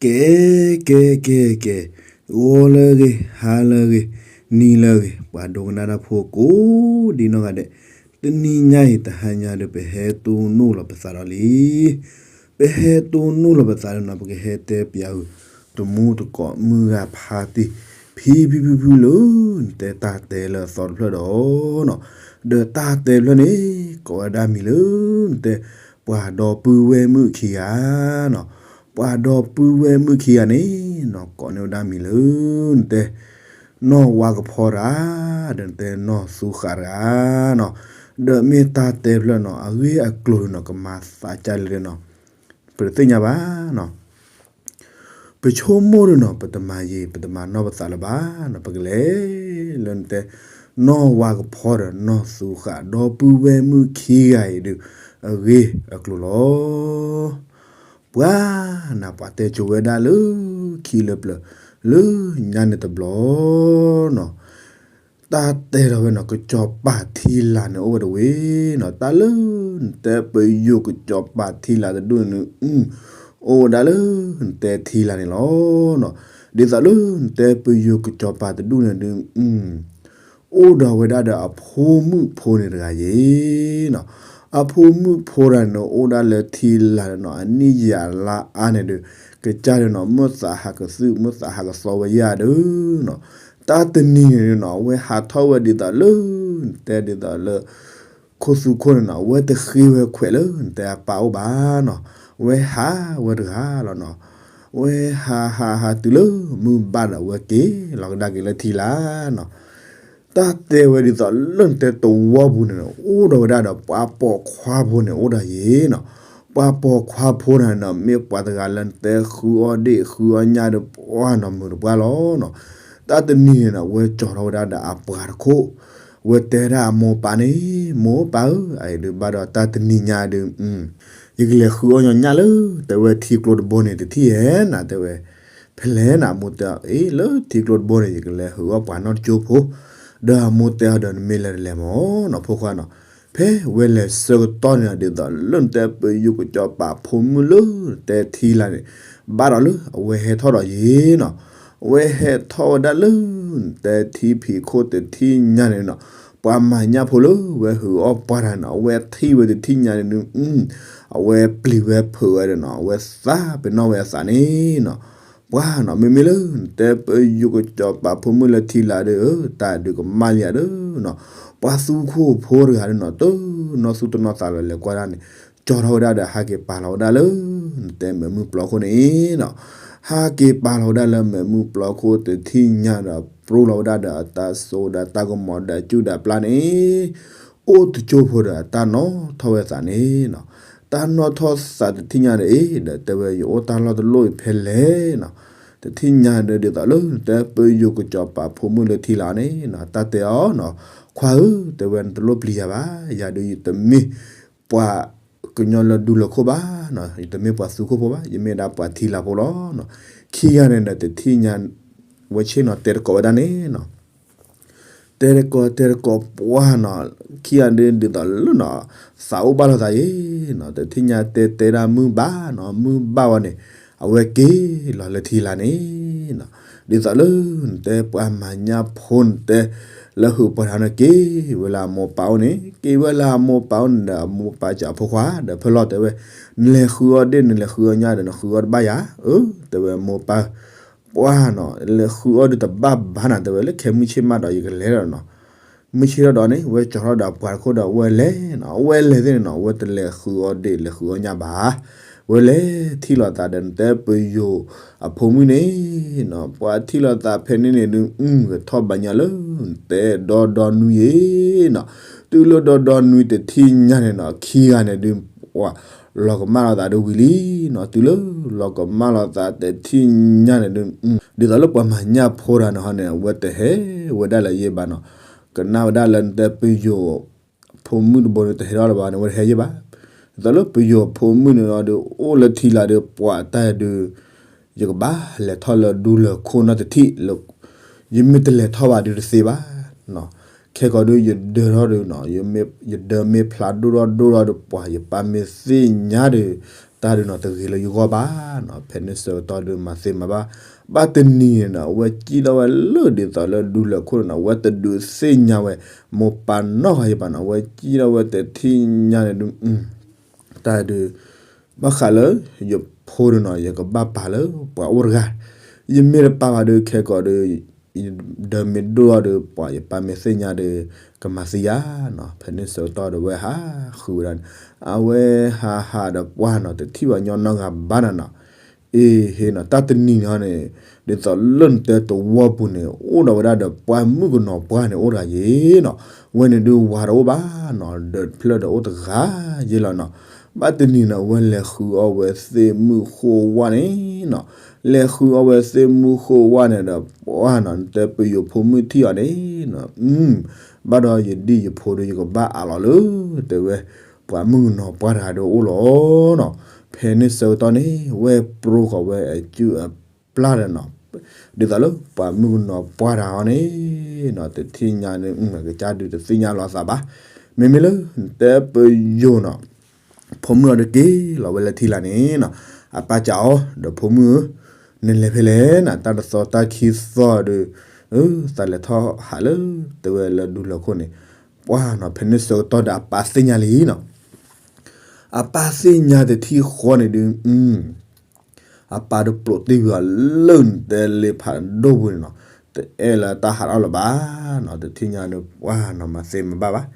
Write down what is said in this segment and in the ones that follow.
ကဲ ကဲ ကဲ ကဲ, ဂီၤလၢအဂ့ၤ, ဟါလၢအဂ့ၤ, နံၤလၢအဂ့ၤ, ပှၤဒိကနၣ်တၢ်ဖိကိးဒံနီၢ်ဂၤဒဲး, တနံၤညါအံၤတဟါညါဒီး ပဟဲတိၢ်နီၣ်လီၤပသးဒီးလံ. ပဟဲတိၢ်နီၣ်လီၤပသးဒီးနီၤ ပကဟဲတဲပၠးအုၣ် တမူတကိးမုၢ်ဂၤဖါတံၢ် ဖံဖံဖုဖုလၢ နတဲတၢ်တဲလၢအသီတဖျၢၣ်ဒီးနီၤ, ဒီးတၢ်တဲတဖျၢၣ်န့ၣ် ကိးဝဲဒၣ်မံၤလၢ နတဲ ပှၤဒီပုၢ်ဝဲၢ်မုၣ်ခံဂၤနီၤ, ပှၤဒီပုၢ်ဝဲၢ်မုၣ်ခံဂၤန့ၣ်နီၤ ကိးန့ၢ်ဝဲဒၣ်မံၤလၢ နတဲ နီၢ်ဝါကဖီတဂၤ, ဒီးနတဲနီၢ်သူဃးတဂၤနီၤ, ဒီးမ့ၢ်တၢ်တဲတဖျၢၣ်နီၤ အဂ့ၢ်အကျိၤဒီးနီၤ ကမၤသးဒ်လဲၣ်နီၤ ပတသ့ၣ်ညါဘၣ်နီၤ. ပဆိကမိၣ်ဒီးနီၤ ပတမၤယံာ် ပတမၤနီၢ်ပသးလၢၤဘၣ်နီၤ ပကလဲၤလၢနတဲ နီၢ်ဝါကဖီဒီးနီၢ်သူဃး ဒီပုၢ်ဝဲၢ်မုၣ်ခံဂၤအံၤဒုး အဂ့ၢ်အကျိၤလီၤ. ပှၤနၤပှၤတဲကိးဝဲဒၣ်လၢခံလၢပျၢၤ လၢညါန့ၣ်တဘျီနီၤ တၢ်တဲထီၣ်ဝဲနီၤ ကစီၤပၤထံလာ်န့ၣ်အိၣ်ဝဲတဝ့ၢ်နီၤ, တၢ်လၢ နတဲပယိၤကစီၤပၤထံလာ်တဒူၣ်န့ၣ် အိၣ်ဝဲဒၣ်လၢ နတဲထံလာ်န့ၣ်လီၤ. ဒ်သိးလၢ နတဲပယိၤကစီၤပၤတဒူၣ်န့ၣ်ဒုး အိၣ်ဒီးဝဲဒၣ်ဒီးအဖိမုၣ်ဖိန့ၣ်တဂၤယ့ၤနီၤ, အဖိမုၣ်ဖိတဂၤန့ၣ် အိၣ်ဒၣ်လၢထံလာ်န့ၣ်နီၤ အနံၣ်ယၤလါအါန့ၣ်ဒီး ကစၢ်ဒီးနီၤ မုၢ်သးဟးကသုၣ် မုၢ်သးဟးကသီဝဲယၤဒီးနီၤ, တၢ်တနံၤန့ၣ်နီၤ အဝဲဟးထီၣ်ဝဲဒ်သိးလၢ နတဲဒ်သိးလၢ ခိၣ်သူခိၣ်န့ၣ်နီၤ အဝဲတဃ့ဝဲခွဲးလၢ နတဲအပၢ်အိၣ်ဘၣ်နီၤ, အဝဲဟးဝဲတဂၤလီၤနီၤ, အဝဲဟးဟးဟးတုၤလၢမုၢ်ဘၣ်ဒီး အဝဲက့ၤလီၤကဒါက့ၤလၢထံလာ်နီၤ. တၢ်တဲဝဲဒ်သိးလၢနတဲသဝီပူၤန့ၣ် အိၣ်ဒီးဝဲဒၣ်ဒီးပှၤပိာ်ခွါဖိန့ၣ်အိၣ်ဒီးယ့ၤနီၤ, ပှၤပိာ်ခွါဖိန့ၣ်နီၤ မ့ၢ်ပှၤတဂၤလၢနတဲဃုအီၣ်ဒ့ၣ်ဃုအီၣ်ညၣ်ဒီးပှၢ်နီၤ မုာ်တပှၢ်လီၤနီၤ. တၢ်တနံၤန့ၣ်နီၤ အဝဲကၠီထီၣ်ဝဲဒၣ်ဒီးအပှၤတခိၣ်, အဝဲတဲဒၣ်အမိၢ်ပၢ်န့ၣ် မိၢ်ပၢ်ဧၢ, အအံၤဒုးဘၣ်ဒီးတၢ်တနံၤညါဒုး ယကလဲၤဃုအီၣ်ညီညၣ်လၢ တဲဝဲထံကျိတဘိန့ၣ် တထံၣ်ဧဲနၤ တဲဝဲ, ဖဲလဲၣ်နၤ အမိၢ်တဲအီၤ အ့ လၢထံကျိတဘိန့ၣ် ယကလဲၤဃုအီၣ်ပှၤနီတကၠိဖိ, ဒီးအမိၢ်တဲအီၤဒီး နမ့ၢ်လဲၤတလဲၤမၢ်နီၤ ဖိခွါနီၤ. ဖဲဝဲလဲၤဆၢကတီၢ်န့ၣ် ဒ်သိးလၢနတဲပယိၤကစီၤပၤဖိမုၣ်လၢ နတဲထံလာ်န့ၣ် ဘၣ်ဒီးလၢအဝဲဟဲထီၣ်ဒီးယ့ၤနီၤ, အဝဲဟဲထီၣ်ဝဲဒၣ်လၢ နတဲထံဖံးခိၣ်တထံၣ်ညါန့ၣ်နီၤ, ပှၤမၤညၣ်ဖိလၢဝဲဟုးအီၣ်ပှၢ်တဂၤန့ၣ် အဝဲထံၣ်ဝဲတထံၣ်ညါန့ၣ်ဒုး အဝဲပျံၤဝဲဖုးဝဲဒီးနီၤ အဝဲသးပ့ၤနီၣ်ဝဲအသးန့ၣ်နီၤ, ပှၤနီၤ မ့မ့ၢ်လၢ နတဲပယိၤကစီၤပၤဖိမုၣ်လၢထံလာ်ဒီး တၢ်ဒုးကမၣ်လံဧါဒီးနီၤ, ပှၤသူခိၣ်ဖိတဂၤဒီးနီၤ တနီၢ်သူၣ်တနီၢ်သးလီၤ လဲၤကွၢ်ဒၣ်န့ၣ် ကၠီထီၣ်ဝဲဒၣ်ဒီး ဟးက့ၤပာ်လီၤဝဲဒၣ်လၢ နတဲမ့ၣ်မုၢ်ပျီခိၣ်န့ၣ်နီၤ, ဟးက့ၤပာ်လီၤဝဲဒၣ်လၢမ့ၣ်မုၢ်ပျီခိၣ်တထံၣ်ညါဒီး ပြိလီၤဝဲဒၣ်ဒီးအတၢ်စိဒီးတၢ်ကမီၤဒီးအစုၣ်ဒီးအပျၢ်န့ၣ် အိၣ်တကၠိဖိဒီး တၢ်နီၣ်ထီၣ်ဝဲသးန့ၣ်နီၤ, တၢ်နီၣ်ထီၣ်သးတထံၣ်ညါဒီး အ့ ဒီးတဲဝဲ ယအိၣ်တၢ်လီၢ်တလီၢ်အံၤဖဲလဲၣ်နီၤ, တထံၣ်ညါဒီး ဒ်သိးလၢ နတဲပယိၤကစီၤပၤဖိမုၣ်လၢထံလာ်န့ၣ်နီၤ, တၢ်တဲအီၤနီၤ, ခွါဧၢ တဲဝဲ နတလိၣ်ပျံၤယၤဘၣ်, ယၤဒုးယတမ့ၢ်ပှၤကညီလၢဒူလၢၢ်ခိၣ်ဘၣ်နီၤ, ယတမ့ၢ်ပှၤသူခိၣ်ဖိဘၣ်, ယမ့ၢ်ဒၣ်ပှၤထံလာ်ဖိလီၤနီၤ, ခံဂၤန့ၣ်ဒီး တထံၣ်ညါ ဝဲဆ့ၣ်နီၤ တဲတကိးဝဲဒၣ်န့ၣ်နီၤ တဲတကိးတဲတကိးပှၢ်နီၤ, ခံဂၤဒုးဒ်သိးလၢနီၤ သးအိၣ်ဘၣ်လိာ်သးယ့ၤနီၤ, တထံၣ်ညါတဲတဲဒၣ်မုၢ်ဘၣ်နီၤ, မုၢ်ဘၣ်ဝဲန့ၣ် အဝဲက့ၤလီၤလၢထံလာ်န့ၣ်နီၤ, ဒ်သိးလၢ နတဲပှၤမၤညၣ်ဖိန့ၣ် တဲ လၢဟုးပှၢ်တဂၤန့ၣ် က့ၤဝဲလၢအမိၢ်ပၢ်အိၣ်န့ၣ်, က့ၤဝဲလၢအမိၢ်ပၢ်အိၣ်န့ၣ်ဒီး အမိၢ်ပၢ်စံးအဖိခွါဒီး ဖဲလီၤတဲဝဲ, နလဲၤဃုအီၣ်ဒ့ၣ် နလဲၤဃုအီၣ်ညၣ်ဒီး နဃုအီၣ်တဘၣ်ယၤ, အၢ တဲဝဲမိၢ်ပၢ် ပှၢ်နီၤ လဲၤဃုအီၣ်ဒ့ၣ်တဘၣ်ဘၣ်နၤ တဲဝဲ လၢခဲမုၢ်ဆ့ၣ်မးဒီး ယကလဲၤဒီးနီၤ, မုၢ်ဆ့ၣ်ထီၣ်ဒီးန့ၣ် ဝဲကၠီထီၣ်ဒီးအပှၤတခိၣ်ဒီး အဝဲလဲၤနီၤ, အဝဲလဲၤသ့ၣ်န့ၣ်နီၤ အဝဲတလဲၤဃုအီၣ်ဒ့ၣ် လဲၤဃုအီၣ်ညၣ်ဘၣ်, ဝဲလဲၤထံၣ်လိာ်သးဒီး နတဲပယိၤအဖိမုၣ်န့ၣ်နီၤ, ပှၤထံၣ်လိာ်သးဖဲန့ၣ်န့ၣ်ဒုး ကထီၣ်ဘၣ်ညါလၢ နတဲဒီဒီနွံယ့ၤနီၤ, တုၤလၢဒီဒီနွံတထံၣ်ညါန့ၣ်နီၤ ခံဂၤန့ၣ်ဒုး ပှၤလီၤကမၣ်လိာ်သးဒုးဝံၤလံနီၤ, တုၤလၢလီၤကမၣ်လိာ်သးတထံၣ်ညါန့ၣ်ဒုး ဒ်သိးလၢပှၤမၤညၣ်ဖိတဂၤန့ၣ်ဟီန့ၣ် အဝဲတဟဲဝဲဒၣ်လၢၤယ့ၤဘၣ်နီၤ, ကနၣ်ဝဲဒၣ်လၢနတဲပယိၤ ဖိမုၣ်တဘိန့ၣ် တဟဲထီၣ်လၢၤဘၣ်န့ၣ် အဝဲတဟဲယ့ၤဘၣ်, ဒ်သိးလၢပယိၤဖိမုၣ်န့ၣ်ဒီး အိၣ်လၢထံလာ်ဒီး ပှၤတၢ်ဒုး ယကဘၣ်လဲၤထီၣ်လၢဒူလၢၢ်ခိၣ်နီတထံၣ်လၢ ယမ့ၢ်တလဲၤထီၣ်ဘၣ်ဒုးတသ့ဘၣ်, ခဲကီးဒုး ယဒၢထီၣ်ဒုးနီၤ ယဒၢမ့ၢ်ဖျါဒိၣ်ထီၣ်ဒိၣ်ထီၣ်ဒီး ပှၤယပၢ်မ့ၢ်သ့ၣ်ညါဒီး တၢ်ဒုးနီၤတဂ့ၤလၢယဂီၢ်ဘၣ်နီၤ, ဖဲန့ၣ်ဆၢကတီၢ်ဒုးမၤသ့မၤဘၣ်, ဘၣ်တနံၤန့ၣ်နီၤ အဝဲစံၣ်ထီၣ်ဝဲလၢဒ်သိးလၢဒူလၢၢ်ခိၣ်န့ၣ်နီၤ အဝဲတဒုးသ့ၣ်ညါဝဲ မိၢ်ပၢ်နီတဂၤယဘၣ်နီၤ, အဝဲစံၣ်ထီၣ်ဝဲတထံၣ်ညါန့ၣ်ဒုး တၢ်ဒုး ဘၣ်ဃးလၢ ယဖိဒုးနီၤ ယကဘၣ်ပာ်လၢပှၤအိၣ်တဂၤ, ယမ့ၢ်တပာ်ဘၣ်ဒုး ခဲကိာ်ဒုး ဒၢမ့ၢ်ဒိၣ်ထီၣ်ဒီး ပှၤယပၢ်မ့ၢ်သ့ၣ်ညါဒီး ကမၤသံယၤနီၤ, ဖဲန့ၣ်ဆၢကတီၢ်ဒီးဝဲဟးဃုာ်ဝဲဒၣ်န့ၣ်, အဝဲဟးဟးဒီးပှၢ်နီၤ တထံၣ်ဘၣ်ညီနီတဂၤဘၣ်နၤနီၤ, အ့ဟ့နီၤ တၢ်တနံၤန့ၣ်န့ၣ် ဒ်သိးလၢနတဲသဝီပူၤန့ၣ် အိၣ်ဒီးဝဲဒၣ်ဒီးပှၢ်မုၣ်ကနီၤပှၢ်န့ၣ်အိၣ်တဂၤယ့ၤနီၤ, ဝဲန့ၣ်ဒုးဝၤတအိၣ်ဘၣ်နီၤ, ဒီးဖျၢၣ်ဒီးအိၣ်တဂၤယ့ၤလီၤနီၤ, ဘၣ်တနံၤန့ၣ် အဝဲလဲၤဃုအီၣ်ဝဲသ့ၣ်မုၣ်ဃိဝၣ်န့ၣ်နီၤ, လဲၤဃုအီၣ်ဝဲသ့ၣ်မုၣ်ဃိဝၣ်န့ၣ်ဒီး ပှၢ်နီၤ နတဲပယိၤဖိမုၣ်ထံၣ်အီၤန့ၣ်နီၤ, ဘၣ်ဒီးယဒံၣ်ယဖိဒီး ယကဘၣ်အးလီၤလၢ တဲဝဲ ပှၤမုၣ်ကနီၤပှၢ်တဂၤဒီးအိၣ်လီၤနီၤ, ဖဲန့ၣ်ဆၢကတီၢ်န့ၣ် ဝဲပြိဃီၤဝဲအစုအပျၢ်ဒီးနီၤ, ဒ်သိးလၢပှၤမုၣ်ကနီၤပှၢ်တဂၤအီၤန့ၣ်နီၤ တထံၣ်ညါန့ၣ် ကစၢ်ဒုးတသ့ၣ်ညါလီၤအသးဘၣ်, မ့မ့ၢ်လၢ နတဲပယိၤနီၤ ဖိမုၣ်အီၤဒုးက့ၤလီၤဝဲလၢထံလာ်န့ၣ်နီၤ, အပၢ်စံးအီၤ ဒီးဖိမုၣ်ဧၢ, နလဲၤဖဲလဲၣ်နီၤ, တၢ်တသီတၢ်ခံသီဒီး သးလဲၤထီၣ်ဟးလၢ တဲဝဲလၢဒူလၢၢ်ခိၣ်န့ၣ်, ပှၢ်နီၤ ဖဲန့ၣ်ဆၢကတီၢ်ဒီးအပၢ်သ့ၣ်ညါလံနီၤ, အပၢ်သ့ၣ်ညါတထံၣ်ဃီန့ၣ်ဒုး အပၢ်ဒုးပျိးတ့ၢ်ဝံၤအီၤလၢနတဲလ့ဖးဒိၣ်ပူၤန့ၣ်နီၤ, တအဲၣ်လၢတၢ်ဟးထီၣ်လၢၤဘၣ်နီၤ, တထံၣ်ညါဒုး ပှၢ်နီၤမၤသ့မၤဘၣ်ဘၣ်,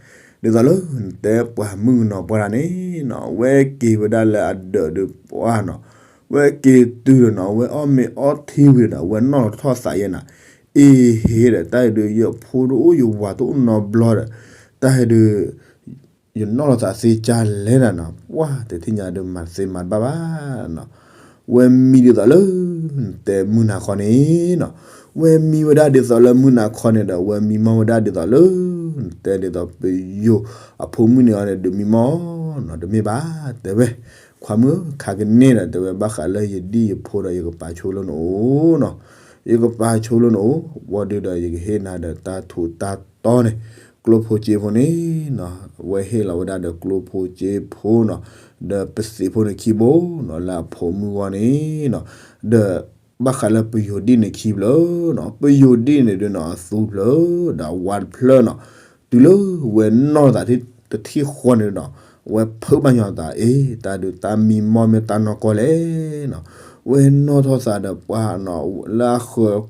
ဒ်သိးလၢနတဲပှၤမုၣ်ကနီၤပှၢ်တဂၤန့ၣ်နီၤ အဝဲက့ၤဝဲဒၣ်လၢအဒၢးဒုးပှၢ်နီၤ, အဝဲက့ၤတုၤဒီးနီၤ အဝဲအီၣ်မ့ၤအီထံဝံၤဒီး အဝဲနီၣ်လီၤထီၣ်သးယဲနီၤ, အ့ဟ့ဒီး တၢ်အံၤဒုး ယဖိတအိၣ်ယဝၤတအိၣ်နီတဘျီဒီး တၢ်အံၤဒုး ယနီၣ်လီၤသးသ့ကၢ်လဲၣ်နၤနီၤ, ပှၢ်တထံၣ်ညါဒုးမၤသ့မၤဘၣ်ဘၣ်နီၤ, ဝဲမံဒ်သိးလၢ နတဲမုၢ်နၤခီန့ၣ်နီၤ, ဝဲမံဝဲဒၣ်ဒ်သိးလၢမုၢ်နၤခီန့ၣ်ဒီး ဝဲမံမီၢ်ဝဲဒၣ်ဒ်သိးလၢ နတဲဒ်သိးပယိၤအဖိမုၣ်န့ၣ်အီၤန့ၣ် ဒုးမံမီၢ်နီၤ, တမ့ၢ်ဘၣ် တဲဝဲ, ခွါမုၣ်ခါကန့ၢ်ဒီး တဲဝဲ ဘၣ်ဃးလၢယဒံၣ်ယဖိဒီး ယကပာ်ဆိလၢနအိၣ်နီၤ, ယကပာ်ဆိလၢနအိၣ် ဝံၤဒုးဒီး ယကဟ့ၣ်နၤဒီးတၢ်ထူးတၢ်တီၤန့ၣ်, ကျိဖိစ့ဖိန့ၣ်နီၤ, အဝဲဟ့ၣ်လီၤဝဲဒၣ်ဒီးကျိဖိစ့ဖိနီၤ, ဒီးပသံးဖိန့ၣ်ခံဘိနီၤ လၢအဖိမုၣ်ဂီၢ်န့ၣ်နီၤ, ဒီးဘၣ်ဃးလၢပယိၤဒံၣ်န့ၣ်ခံဖျၢၣ်နီၤ, ပယိၤဒံၣ်န့ၣ်ဒုးနီၤ အသူဖျၢၣ် ဒီးအဝါတဖျၢၣ်နီၤ, တုၤလၢဝဲနီၣ်သးတထံၣ်ဃီန့ၣ်နီၤ, ဝဲဖုးဘၣ်ညီသး အ့ တၢ်ဒုးတၢ်မံမီၢ်မ့ၢ်တၢ်နီၢ်ကီၢ်လဲၣ်နီၤ, ဝဲနီၣ်ထီၣ်သးဒီးပှၢ်နီၤ လၢအဃၢၤ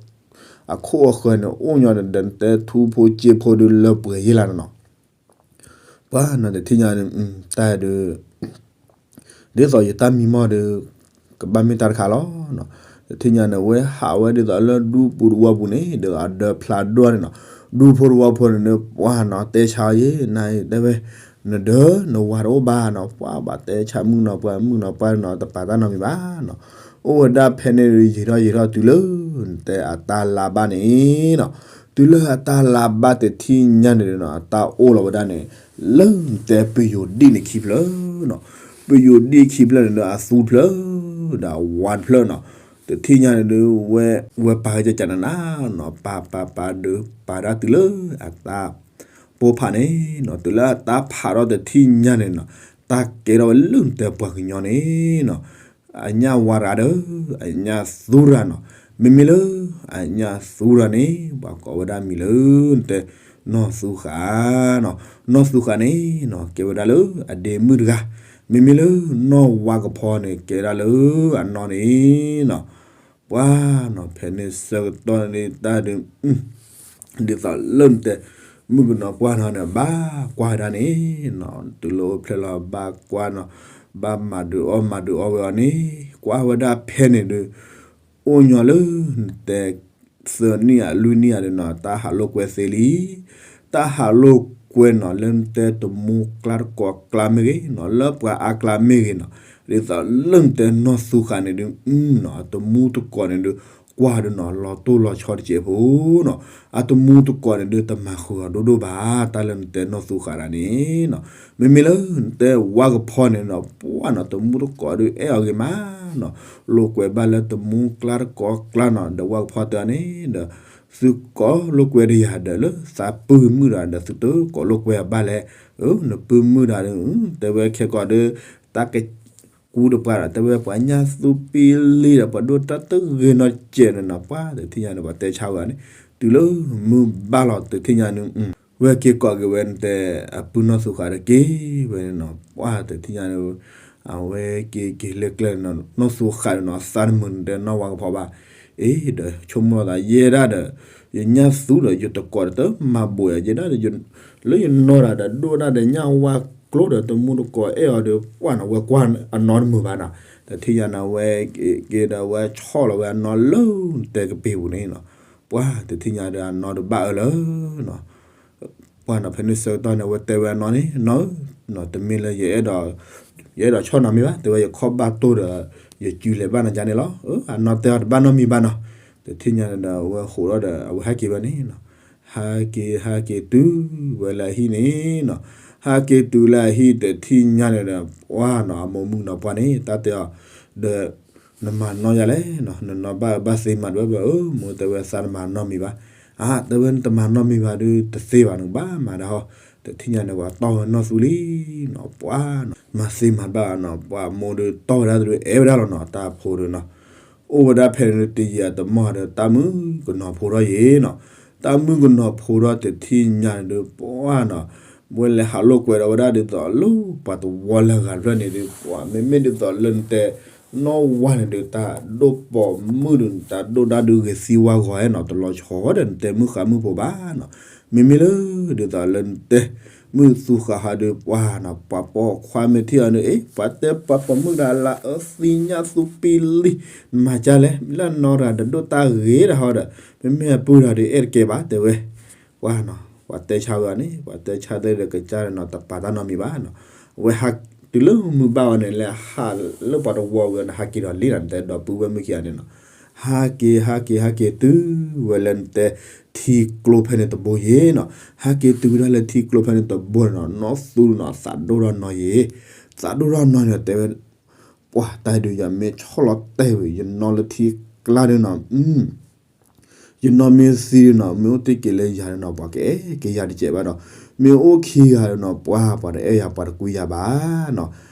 အခိၣ်အဃၢၤန့ၣ် အိၣ်ညီဒီး နတဲထူဖိစ့ဖိဒုးလၢပှဲၤယ့ၢ်လၢ်နီၤ, ပှၢ်နီၤ တထံၣ်ညါန့ၣ် တၢ်ဒုး ဒ်သိးယတၢ်မံမီၢ်ဒီး ကဘၣ်မ့ၢ်တၢ်တခါလီၤ. တထံၣ်ညါန့ၣ် ဝဲဟးဝဲဒ်သိးလၢဒူပူၤတဝီပူၤန့ၣ် ဒီးအဒၢးဖျါဒိၣ်န့ၣ်နီၤ, ဒူဖိတဝီဖိန့ၣ် ပှၢ်နီၤ တဲဆါအီၤယဲ နၤအံၤတဲဝဲ နဒၢးနဝၤတအိၣ်ဘၣ်နီၤ, ပှၢ်ဘၣ်တဲဆါမုၣ်နီၤပှၢ် မုၣ်နီၤပှၢ်နီၤ တပာ်တၢ်နီတမံၤဘၣ်နီၤ, အိၣ်ဝဲဒၣ်ဖဲန့ၣ် ယံာ်ထီၣ်ယံာ်ထီၣ်တုၤလၢ နတဲအတၢ်လါဘၣ်န့ၣ်နီၤ, တုၤလၢအတၢ်လါဘၣ်တထံၣ်ညါန့ၣ်နီၤ အတၢ်အိၣ်လီၤဝဲဒၣ်န့ၣ် လၢနတဲပယိၤဒံၣ်န့ၣ်ခံဖျၢၣ်နီၤ, ပယိၤဒံၣ်ခံဖျၢၣ်န့ၣ်ဒီး အသူတဖျၢၣ် ဒီးအဝါတဖျၢၣ်နီၤ, တထံၣ်ညါန့ၣ်ဒုး ဝဲ ဝဲပာ်ကကနနနီၤ, ပာ်ပာ်ပာ်ဒီး ပာ်ဒၣ်တုၤလၢအတၢ်ပိာ်ဖးန့ၣ်နီၤ, တုၤလၢအတၢ်ဖးထီၣ်တထံၣ်ညါန့ၣ်နီၤ, တၢ်ကဲထီၣ်ဝဲလၢနတဲပှၤကညီန့ၣ်နီၤ အညၣ်ဝါတဂၤဒီး အညၣ်သူတဂၤနီၤ, မ့မ့ၢ်လၢ အညၣ်သူတဂၤန့ၣ် ပှၤကိးဝဲဒၣ်မံၤလၢ နတဲ နီၢ်သူဃာ်နီၤ, နီၢ်သူဃာ်န့ၣ်နီၤ ကဲဝဲဒၣ်လၢအဒ့မုၣ်တဂၤ, မ့မ့ၢ်လၢ နီၢ်ဝါကဖီန့ၣ် ကဲဒၣ်လၢအနီၢ်န့ၣ်နီၤ, ပှၢ်နီၤ ဖဲန့ၣ်ဆၢကတီၢ်န့ၣ်တၢ်ဒုး ဒ်သိးလၢနတဲ မုၣ်ကနီၤပှၢ်နီၤန့ၣ် ဘၣ်ကွၢ်ဝဲဒၣ်န့ၣ်နီၤ, တုၤလၢအိၣ်ဖျဲၣ်လီၤဘၣ်ကွၢ်နီၤ, ဘၣ်မၤဒုးအီၣ်မၤဒုးအီဝဲအီၤန့ၣ် ကွၢ်ဝဲဒၣ်ဖဲန့ၣ်ဒုး အိၣ်ညီလၢနတဲ သၢနံၣ်ဧါလွံၢ်နံၣ်ဧါဒုးနီၤ တၢ်ဟးလိာ်ကွဲသ့လံ, တၢ်ဟးလိာ်ကွဲနီၤ လၢနတဲတမူကျါတကိးကျါမ့ၢ်ဂ့ၤနီၤ လၢပှၤအါကျါမ့ၢ်ဂ့ၤနီၤ, ဒ်သိးလၢနတဲနီၢ်သူဃာ်န့ၣ်ဒုး နီၤ တမူတကိးန့ၣ်ဒုး ကွၢ်ဒုးနီၤ လီၤတိၢ်လီၤဆီတစဲးဖိနီၤ, အတမူတကိးန့ၣ်ဒုး တမၤဃုာ်အီၤဒိၣ်ဒိၣ်ဘၣ် တၢ်လၢနတဲနီၢ်သူဃာ်တဂၤန့ၣ်နီၤ, မ့မ့ၢ်လၢနတဲဝါကဖီန့ၣ်နီၤ ပှၢ်နီၤ တမူတကိးဒုးအဲၣ်အီၤဂ့ၤမးနီၤ, လိာ်ကွဲဘၣ်လၢတမူကျါတကိးကျါနီၤ ဒီးဝါကဖီတဲအီၤန့ၣ်ဒီး သုကိးလိာ်ကွဲတယၤဒီးလၢသးပုၢ်မုၣ်တဂၤဒီး သုတကိးလိာ်ကွဲအီၤဘၣ်လဲၣ်, နပုၢ်မုၣ်တဂၤဒီး တဲဝဲခဲကိာ်ဒီး တၢ်က ပှၤကူတပှၢ်ဒီး တဲဝဲပှၤညၣ်သူပံလံဒီး ပှၤဒိၣ်တၢ်တဂ့ၤနီတစဲးန့ၣ်နီၤ, ပှၤတထံၣ်ညါန့ၣ် ပှၤတဲဆါဝဲန့ၣ် တုၤလၢမုၢ်ဘၣ်လီၤ တထံၣ်ညါန့ၣ် ဝဲက့ၤကိးက့ၤဝဲတဲ အပုၢ်နီၢ်သူဃးဒီးက့ၤဝဲန့ၣ်နီၤ, ပှၤတထံၣ်ညါန့ၣ် အဝဲက့ၤက့ၤလၢကျဲနီၤ, နီၢ်သူဃးန့ၣ်နီၤ သးတမုာ်တဲနီၢ်ဝါကဖီဘၣ်, အ့ ဒီးဆိကမိၣ်သးယဲဒၣ်ဒီး ယညၣ်သူဒီး ယတကိးဒီးတမၤဘိးယၤ ယဲဒၣ်ဒီး လၢယနီၢ်တၢ်ဒီး ဒိၣ်ဒၣ်ဒီးညၣ်ဝါကျိဒီး တမူတကိးအဲၣ်အီၤဒီး ပှၤနီၤ ဝဲကွၢ်အနီၢ်တမုာ်ဘၣ်နီၤ, တထံၣ်ညါန့ၣ် ဝဲက့ၤဒီးဝဲဆီၣ်လီၤဝဲအနီၢ်လၢတဲကပ့ၤပူၤန့ၣ်နီၤ, ပှၤတထံၣ်ညါဒီးအနီၢ်ဒီးဘၣ်အၢလၢနီၤ ပှၤနီၤ ဖဲန့ၣ်ဆၢကတီၢ်န့ၣ် အဝဲတဲဝဲအနီၢ်န့ၣ် နီၢ်ဧၢ, တမ့ၢ်လၢယအဲၣ်ဒိး ယအဲၣ်ဒိးဆီၣ်နီၤမ့ၢ်ဘၣ်, တဲဝဲယခီၣ်ဘၣ်တိၢ်ဒီး ယစုလဲၤဘၣ်နီၤကါန့ၣ်လီၤ. အနီၢ်တဲအီၤတဘၣ်နီတမံၤဘၣ်နီၤ, တထံၣ်ညါန့ၣ်ဒီး အဝဲဃိးဒီး အဝဲဟဲက့ၤဝဲန့ၣ်နီၤ, ဟဲက့ၤ ဟဲက့ၤတုၤဝဲလၢအဟံၣ်န့ၣ်နီၤ, ဟဲက့ၤတုၤလၢအဟံၣ်တထံၣ်ညါန့ၣ်ဒီး ပှၤနီၤ အမိၢ်မုၣ်နီၤ ပှၤန့ၣ် တၢ်တဲအီၤ ဒီး နမၤနီၢ်ယၤလဲၣ်နီၤ, နနီၢ်ဘၣ်ဘၣ်သ့မၤတဝဲဘၣ်ဧၢ, မိၢ်တဲဝဲသးတမၤနီၢ်မံၤဘၣ်, အါ တဲဝဲနတမၤနီၢ်မံၤဘၣ်ဒီး တသ့ဘၣ် နကဘၣ်မၤဒၣ်ဟီ, တထံၣ်ညါန့ၣ် ပှၤတီၢ်ဝဲနီၢ်သူလံနီၤ, ပှၤနီၤ မၤသ့မၤတဘၣ်နီၤ, ပှၤမိၢ်ဒီးတီၢ်ဝဲဒၣ်တဒုး အဲၣ်ဝဲဒၣ်လီၤနီၤ, တၢ်ဖိဒီးနီၤ အိၣ်ဝဲဒၣ်ဖဲန့ၣ် တယံာ်အတမီၢ်ဒီး တၢ်မုၣ်ကနီၤဖိထီၣ်ယံၤနီၤ, တၢ်မုၣ်ကနီၤဖိထီၣ်တထံၣ်ညါန့ၣ်ဒီး ပှၤနီၤ ဝဲလဲၤဟးလိာ်ကွဲဒီးဝဲဒၣ်ဒ်သိးလၢပှၤတဝီလၢအဂၤတဖျၢၣ်န့ၣ်ဒီး ပှၤမ့မ့ၢ်ဒ်သိးလၢနတဲ နီၢ်ဝါန့ၣ်ဒီး တၢ်ဒိၣ်ပိာ်မုၣ်ဒီး တၢ်ဒိၣ်ဒါဒုးဂ့ၤသံဝါဂီၤနီၤ, တလီၤဆီဒီးနတဲမုၣ်ဃါမုၣ်ဖိဘၣ်နီၤ, မ့မ့ၢ်လၢ ဒ်သိးလၢနတဲ မုၣ်သူဃးဟီဒီး ပှၤနီၤ ပှၤပိာ်ခွါမ့ၢ်ထံၣ်အီၤန့ၣ် အ့ ပှၤတဲပှၤပိာ်မုၣ်ဒၣ်လၢအသံညၣ်သူပံလံ, မၤကၢ်လဲၣ် လၢအနီၢ်တၢ်ဒီးဒိၣ်တၢ်ဂ့ၤတၢ်ဟီဒီး မ့မ့ၢ်အပုၢ်တၢ်ဒီး အဲၣ်တကဲဘၣ် တဲဝဲ ပှၤနီၤ ပှၤတဲဆါဝဲအီၤန့ၣ် ပှၤတဲဆါသ့ဒီးကစၢ်ဒီးနီၤ တပာ်တၢ်နီတမံၤဘၣ်နီၤ, အဝဲဟးတုၤလၢမုၢ်ဘၣ်ဝဲန့ၣ် လဲၤဟးလၢပှၤတဝီဝံၤန့ၣ် ဟးက့ၤဒီးလံနီၤ နတဲဒီပုၢ်ဝဲၢ်မုၣ်ခံဂၤန့ၣ်နီၤ, ဟးက့ၤ ဟးက့ၤ ဟးက့ၤတုၤဝဲလၢနတဲ ထံကျိဖဲန့ၣ်တဘိယ့ၤနီၤ, ဟးက့ၤတုၤဝဲဒၣ်လၢထံကျိဖဲန့ၣ်တဘိန့ၣ်နီၤ နီၢ်သူနီၤ သးဒိၣ်ထီၣ်နီၢ်ယ့ၤ, သးဒိၣ်ထီၣ်နီၢ်န့ၣ် တဲဝဲ ပှၤတၢ်ဒုးယၤမ့ၢ်ဆီၣ်လီၤတဲာ်ဝံၤ ယနီၢ်လၢထံကျါဒုးနီၤ ယနီၢ်မ့ၢ်သံနီၤ မ့ၢ်အိၣ်တ့ၢ်က့ၤလၢယၤနီၤ ပှၤကအဲၣ်က့ၤယၤတစဲးဘၣ်ဒီး မ့ၢ်အိၣ်ခံဂၤနီၤ ပှၤ ပှၤတအဲၣ်ယၤ ပှၤတကွံယၤဘၣ်နီၤ,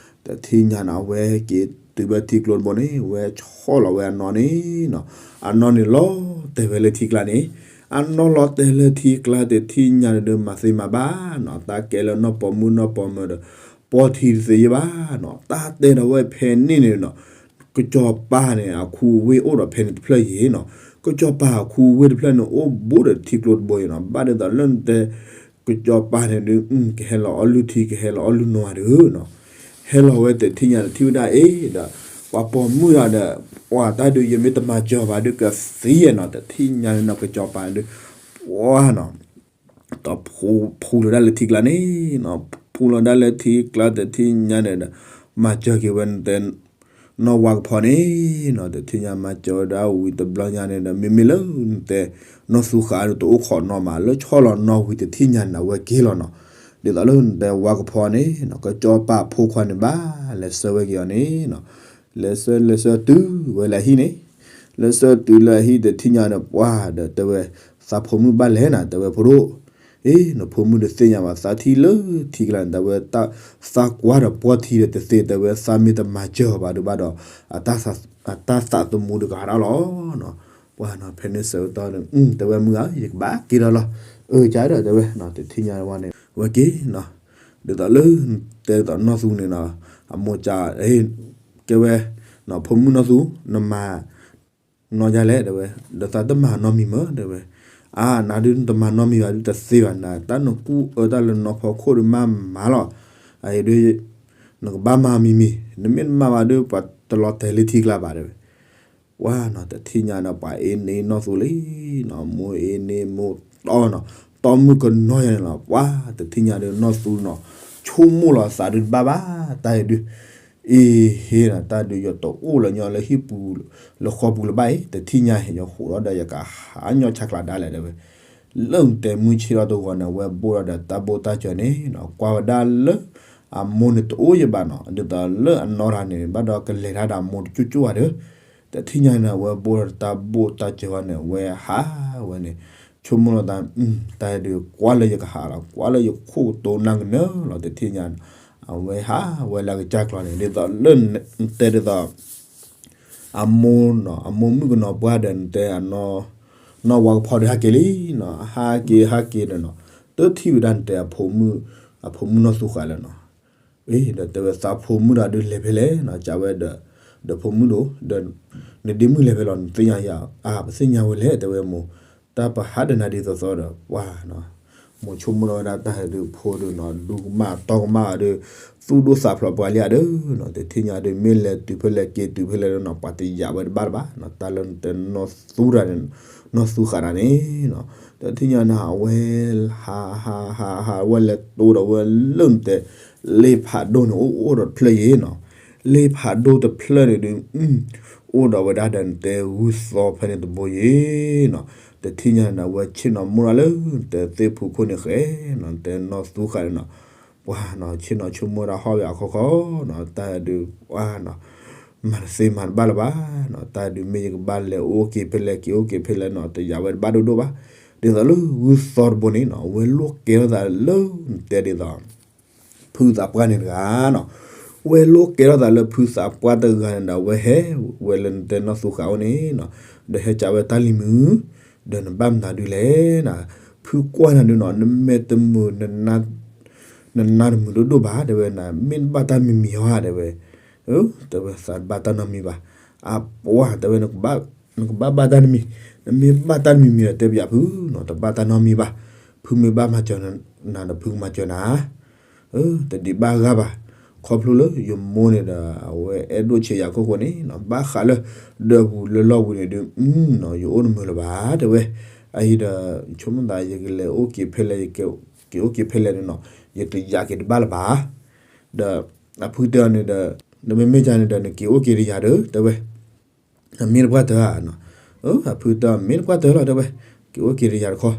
တထံၣ်ညါနီၤ အဝဲက့ၤတုၤဝဲထံကျိတဘိန့ၣ် ဝဲဆီၣ်လီၤဝဲအနီၢ်န့ၣ်နီၤ, အနီၢ်န့ၣ်လီၤတဲာ်ဝဲလၢထံကျါန့ၣ်, အနီၢ်လီၤတဲာ်လၢထံကျါတထံၣ်ညါန့ၣ်ဒီး မၤသ့မၤဘၣ်နီၤ တၢ်ကဲလၢနီၢ်ပိာ်မုၣ်နီၢ်ပိာ်မၢၤဒီး ပီထံတသ့ယ့ၢ်ဘၣ်နီၤ, တၢ်တဲဒီးဝဲဖဲန့ၣ်န့ၣ်နီၤ ကစီၤပၤန့ၣ် အခူအဝ့ၢ်အိၣ်ဒီးဖဲန့ၣ်တဖျၢၣ်ယ့ၤနီၤ, ကစီၤပၤအခူအဝ့ၢ်တဖျၢၣ်န့ၣ် အိၣ်ဘူးဒီးထံကျိတဘိယ့ၤနီၤ, ဘၣ်ဒ်သိးလၢနတဲ ကစီၤပၤန့ၣ်ဒုး ကဟဲလီၤအီၣ်လုၢ်ထံ ကဟဲလီၤအီၣ်လုၢ်နီၢ်ဂၤဒုးနီၤ, ဟဲလီၤဝဲတထံၣ်ညါတထံၣ်ဝဲဒၣ်အံၤဒီး ပှၤပိာ်မုၣ်တၢ်ဒီး ပှၤတၢ်ဒုးယမ့ၢ်တမၤစၢၤဘၣ်ဒုးကသံယဲနီၤ, တထံၣ်ညါန့ၣ်နီၤ ကစီၤပၤန့ၣ်ဒုး ပှၤနီၤ ဒီးဖူလီၤဒၣ်လၢထံကျါန့ၣ်နီၤ, ဖူလီၤဒၣ်လၢထံကျါတထံၣ်ညါန့ၣ်ဒီး မၤစၢၤက့ၤဝဲနတဲ နီၢ်ဝါကဖီန့ၣ်နီၤ, တထံၣ်ညါမၤစၢၤဝဲဒၣ်ဝံၤတဘျီညါန့ၣ်ဒီး မ့မ့ၢ်လၢနတဲ နီၢ်သူဃးန့ၣ် တအိၣ်ခိးနီၢ်မး လၢဆီၣ်လီၤနီၢ်ဝံၤတထံၣ်ညါန့ၣ် အဝဲက့ၤလီၤနီၤ, ဒ်သိးလၢနတဲဝါကဖီန့ၣ်နီၤ ကစီၤပၤဖိခွါန့ၣ်ဘၣ် လဲၤဆှၢဝဲက့ၤအီၤန့ၣ်နီၤ, လဲၤဆှၢ လဲၤဆှၢတုၤဝဲလၢအဟံၣ်န့ၣ် လဲၤဆှၢတုၤလၢအဟံၣ်တထံၣ်ညါန့ၣ် ပှၤဒီးတဲဝဲ သးဖိမုၣ်ဘၣ်လဲၣ်နၤ တဲဝဲဖိဒိၣ်, အ့ နဖိမုၣ်တသ့ၣ်ညါဘၣ် သးထံၣ်လၢထံကျါန့ၣ် တဲဝဲ သးကွၢ်ဒီးပှီၢ်ထံဒီးတသ့ တဲဝဲ သးမ့ၢ်တမၤစၢၤဘၣ်ဒုးဘၣ်ဒီး အတၢ်သးသမူတကဟးထီၣ်လီၤနီၤ, ပှၤနီၤ ဖဲန့ၣ်ဆၢကတီၢ်န့ၣ် တဲဝဲမုၢ်ဧၢ ယကဘၣ်က့ၤဒီးလီၤ, အၢ ကဒီးတဲဝဲနီၤ တထံၣ်ညါဝဲန့ၣ် ဝဲက့ၤနီၤ, ဒ်သိးလၢ တဲဒ်သိးနီၢ်သူန့ၣ်နီၤ အမိၢ်က ကဲဝဲ ဖိမုၣ်နီၢ်သူ နမၤ နီၢ်ယၤလဲၣ် တဲဝဲ, ဒီးသးတမၤနီတမံၤမ့ၢ် တဲဝဲ, အါ နၤဒုးနတမၤနီတမံၤဘၣ်ဒုးတသ့ဘၣ်နၤ, တၢ်နကူၣ်အၢတၢ်လၢနီၢ်ဖီခိၣ်ဒုးမၤမၤလီၤ, အအံၤဒုး နကဘၣ်မၤမံၤမံၤ, နမ့ၢ်တမၤဘၣ်ဒုး ပှၤတလီၤတဲာ်လၢထံကျါဘၣ် တဲဝဲ, ပှၤနီၤ တထံၣ်ညါန့ၣ် ပှၤအ့န့ၢ်နီၢ်သူလံနီၤ, မိၢ်အ့န့ၢ်မိၢ်တီနီၤ, တီမုၣ်ကနီၤယၤန့ၣ်လီၤ, ပှၤတထံၣ်ညါဒုးနီၢ်သူနီၤ, ဆိကမိၣ်လီၤသးဒုးတဘၣ်ဘၣ်, တၢ်အံၤဒုး အ့ဟ့နီၤ, တၢ်ဒုးယတအိၣ်လၢညီလၢဟံၣ်ပူၤ လၢဃီပူၤလၢၤဘၣ်အံၤ, တထံၣ်ညါဟဲယဃိးဒီးဒီးယကဟးညီဆါကျါဒၣ်လဲာ် တဲဝဲ, လၢနတဲမုၢ်ဆ့ၣ်ထီၣ်တဂီၤန့ၣ် အဝဲဘိၣ်ဒီးဒီးတၢ်ဘိၣ်တၢ်စၢၤန့ၣ်နီၤ, ကွၢ်ဝဲဒၣ်လၢ အမိၢ်န့ၣ်တအိၣ်ယဘၣ်နီၤ, ဒ်သိးလၢအနီၢ်တၢ်န့ၣ် ဘၣ်ဒီးကလဲၤတၢ်ဒီးအမိၢ်တကၠိၣ်ကၠိၣ်ဧါဒီး, တထံၣ်ညါန့ၣ် အဝဲဘိၣ်ဒီးတၢ်ဘိၣ်တၢ်စၢၤဝဲန့ၣ် အဝဲဟးဝဲန့ၣ်, ဆိကမိၣ်လီၤသး, တၢ်ဒုးကွၢ်လၢယကဟးလီၤ, ကွၢ်လၢယခိၣ်ကတိၤနၢ်ကနၢလီၤ, တထံၣ်ညါန့ၣ် အဝဲဟးဝဲလၢအကစၢ်ကျီန့ၣ် ဒ်သိးလၢနတဲဒ်သိး အမိၢ်နီၤ အမိၢ်မုၣ်ကနီၤပှၢ်ဒီးနတဲအနီၢ် နီၢ်ဝါကဖီဒုးဟဲက့ၤလံနီၤ ဟးက့ၤဟးက့ၤဒီးနီၤ တထံၣ်ဝဲဒၣ်နတဲအဖိမုၣ် အဖိမုၣ်နီၢ်သူဃးလၢနီၤ အ့ ဒီးတဲဝဲသးဖိမုၣ်ဒီးဒုးလဲၤဖဲလဲၣ်နီၤ ကးဝဲဒီး ဒီးဖိမုၣ်ဒိၣ် ဒီး နဒ့မုၣ်လဲၤဖဲလဲၣ် နသ့ၣ်ညါယၤ အါ ပသ့ၣ်ညါဝဲလဲၣ် တဲဝဲမိၢ် တၢ်ပဟးဒီးနၤဒ်သိးသိးဒီး ပှၢ်နီၤ မိၢ်ဆိကမိၣ်ထီၣ်ဝဲဒၣ်တၢ်ဟဲဒုးဖိဒုးနီၤ ဒူကမၣ်တီကမၣ်အီၤဒီး သူၣ်ဒိၣ်သးဖျိးပှၤလံဧါဒီးနီၤ တထံၣ်ညါဒုး မ့ၢ်လဲၤတုၤဖဲလဲၣ်က့ၤတုၤဖဲလဲၣ်ဒီးနီၤ ပှၤတယာ်ဝဲတဘၣ်တဘၣ်နီၤ တၢ်လၢနတဲနီၢ်သူတၢ်န့ၣ် နီၢ်သူဃးတၢ်န့ၣ်နီၤ တထံၣ်ညါန့ၣ် အဝဲ ဟးဟးဟးဟးဝဲလဲၤတိဒီးဝဲလၢနတဲ လ့ဖးဒိၣ်န့ၣ် အိၣ်အိၣ်ဒီးတဖျၢၣ်ယဲနီၤ လ့ဖးဒိၣ်တဖျၢၣ်န့ၣ်ဒုး အိၣ်ဒီးဝဲဒၣ်ဒီးနတဲဂုၢ်သီဖဲန့ၣ်တဘိယဲနီၤ တထံၣ်ညါန့ၣ် အဝဲဆ့ၣ်နီၤမိၢ်ဒၣ်လၢ နတဲသ့ၣ်ဖူခိၣ်န့ၣ်ဃဲနီၤ နတဲနီၢ်သူဃးန့ၣ်နီၤ ပှၢ်နီၤ ဆ့ၣ်နီၤဆိကမိၣ်ဒၣ်ဟီၣ်ဝဲအခီခီနီၤ တၢ်ဒုး ပှၢ်နီၤ မၤတသ့မၤတဘၣ်လၢၤဘၣ်နီၤ တၢ်ဒုးမ့ၢ်ယကဘၣ်လဲၤအိၣ်က့ၤဖဲလဲၣ်က့ၤအိၣ်က့ၤဖဲလဲၣ်နီၤ တယာ်ဝဲတဘၣ်ဒိၣ်ဒိၣ်ဘၣ် ဒ်သိးလၢဂုၢ်သီတဘိန့ၣ်နီၤ အဝဲလိၣ်ကဲထီၣ်သးလၢ နတဲဒ်သိး ဖုသးပှၢ်န့ၣ်တဂၤနီၤ ဝဲလိၣ်ကဲထီၣ်သးလၢဖုသးပှၢ်တဂၤန့ၣ်ဒီး ဝဲဟဲဝဲလၢနတဲနီၢ်သူဃးအိၣ်န့ၣ်နီၤ ဒီးဟဲကးဝဲတၢ်လံၤမုာ် ဒီးနဘၣ်မနုၤဒုးလဲၣ်နီၤ ဖုကွၢ်နၤဒုးနီၤ နမဲာ်တမုာ် နနါတမုာ်ဒိၣ်ဒိၣ်ဘၣ် တဲဝဲ နမ့ၢ်တဘၣ်တၢ်မံၤမံၤဟီဧါ တဲဝဲ တဲဝဲသးတဘၣ်တၢ်နီတမံၤဘၣ် အပှၢ် တဲဝဲ နကဘၣ်ဘၣ်တၢ်တမံၤ နမ့ၢ်ဘၣ်တၢ်တမံၤမံၤဒီးတဲပယီၤဖုနီၤ တဘၣ်တၢ်နီတမံၤဘၣ် ဖုမ့ၢ်ဘၣ်မၤစၢၤနၤဒီးဖုကမၤစၢၤနၤ တဒံးဘၣ်ဂၤဘၣ် ခီဖျိလၢယမိၢ်န့ၣ်ဒီး အဝဲအဲၣ်ဒိၣ်ဆံးယၤခိၣ်ဃိန့ၣ်နီၤ ဘၣ်ဃးလၢ ဒၢးပူၤလၢလီၢ်ပူၤန့ၣ်ဒုး နီၤ ယအိၣ်တမုာ်လၢၤဘၣ် တဲဝဲ အအံၤဒီး ဆိကမိၣ်သး ယကလဲၤအိၣ်က့ၤဖဲလဲၣ် ယက့ၤအိၣ်က့ၤဖဲလဲၣ်န့ၣ်နီၤ ယတယာ်က့ၤတဘၣ်လၢၤဘၣ် ဒီး အဖုတဲအီၤန့ၣ်ဒီး နမ့မ့ၢ်ကန့ၣ်ဒီး နက့ၤအိၣ်က့ၤတယၤဒီး တဲဝဲ အမ့ၢ်တပှၢ်တၢၢ်ဧါနီၤ အဖုတဲအီၤ မ့ၢ်တပှၢ်တၢၢ်လီၤ တဲဝဲ က့ၤအိၣ်က့ၤတယၤတခီ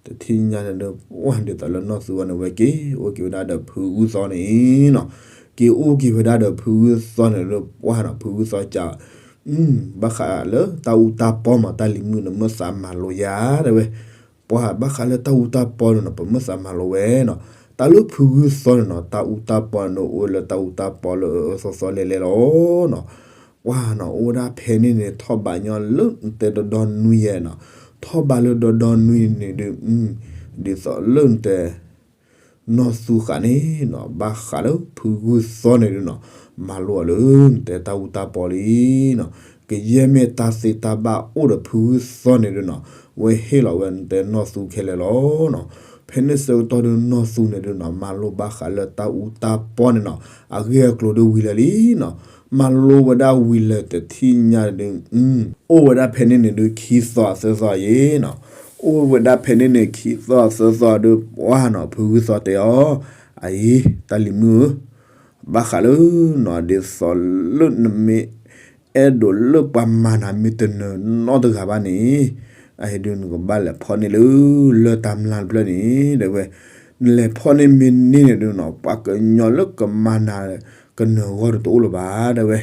တထံၣ်ညါန့ၣ်ဒီး ပှၢ်ဒ်သိးလၢနီၢ်သူဝဲန့ၣ် ဝဲက့ၤအိၣ်က့ၤဝဲဒၣ်ဒီးဖုဂုၢ်သီန့ၣ်နီၤ က့ၤအိၣ်က့ၤဝဲဒၣ်ဒီးဖုဂုၢ်သီန့ၣ်ဒီး ပှၢ်နီၤ ဖုဂုၢ်သီကး ဘၣ်ဃးလၢတၢ်အူတၢ်ပီမး တၢ်လံၤမုာ်န့ၣ် မ့ၢ်သးမၤလိယၤ တဲဝဲ ပှၢ်ဘၣ်ဃးလၢတၢ်အူတၢ်ပီန့ၣ်နီၤ ပမ့ၢ်သးမၤလိဝဲနီၤ တၢ်လၢဖုဂုၢ်သီန့ၣ်နီၤ တၢ်အူတၢ်ပီန့ၣ် အိၣ်လၢတၢ်အူတၢ်ပီလၢအသီသီလဲၤလဲၤလီၤနီၤ ပှၢ်နီၤ အိၣ်ဝဲဒၣ်ဖဲန့ၣ်န့ၣ် ထီၣ်ဘးညီလၢနတဲဒီဒီနွံယဲနီၤ ထီၣ်ဘးလၢဒီဒီနွံန့ၣ်ဒုး ဒ်သိးလၢနတဲ နီၢ်သူဃးန့ၣ်နီၤ ဘၣ်ဃးလၢဖုဂုၢ်သီန့ၣ်ဒုးနီၤ မၤလိအီၤလၢနတဲတၢ်အူတၢ်ပီလံနီၤ ကယဲၢ်မ့ၢ်တၢ်သ့တၢ်ဘၣ်အိၣ်ဒီးဖုဂုၢ်သီန့ၣ်ဒုးနီၤ ဝဲဟ့ၣ်လီၤဝဲနတဲနီၢ်သူခဲလၢာ်လီၤနီၤ ဖဲန့ၣ်ဆၢကတီၢ်ဒုးနီၢ်သူန့ၣ်ဒုးနီၤ မၤလိဘၣ်ဃးလၢတၢ်အူတၢ်ပီန့ၣ်နီၤ အဂ့ၢ်အကျိၤဒုးဝံၤလၢာ်လံနီၤ မၤလိဝဲဒၣ်ဝံၤလၢာ်တထံၣ်ညါဒုး အိၣ်ဝဲဒၣ်ဖဲန့ၣ်န့ၣ်ဒုး ခံသီသၢသီယဲနီၤ အိၣ်ဝဲဒၣ်ဖဲန့ၣ်န့ၣ် ခံသီသၢသီဒုး ပှၢ်နီၤ ဖုဂုၢ်သီတဲအီၤ အအံၤ တၢ်လံၤမုာ်ဧၢ ဘၣ်ဃးလၢနီၤ ဒ်သိးလၢနမ့ၢ် အဲၣ်ဒိးလၢပှၤမၤနၤမ့ၢ်တနၢၤနီတဂၤဘၣ်န့ၣ် အအံၤဒုးနကဘၣ်လဲၤဖီၣ်န့ၢ်လၢ လၢၢ်တၢ်မျၢ်တဖျၢၣ်န့ၣ် တဲဝဲ နလဲၤဖီၣ်န့ၢ်မ့ၢ်န့ၢ်န့ၣ်ဒုးနီၤ ပှၤကညီလၢကမၤနၤ ကနၢၤဂီၢ်တအိၣ်လၢၤဘၣ် တဲဝဲ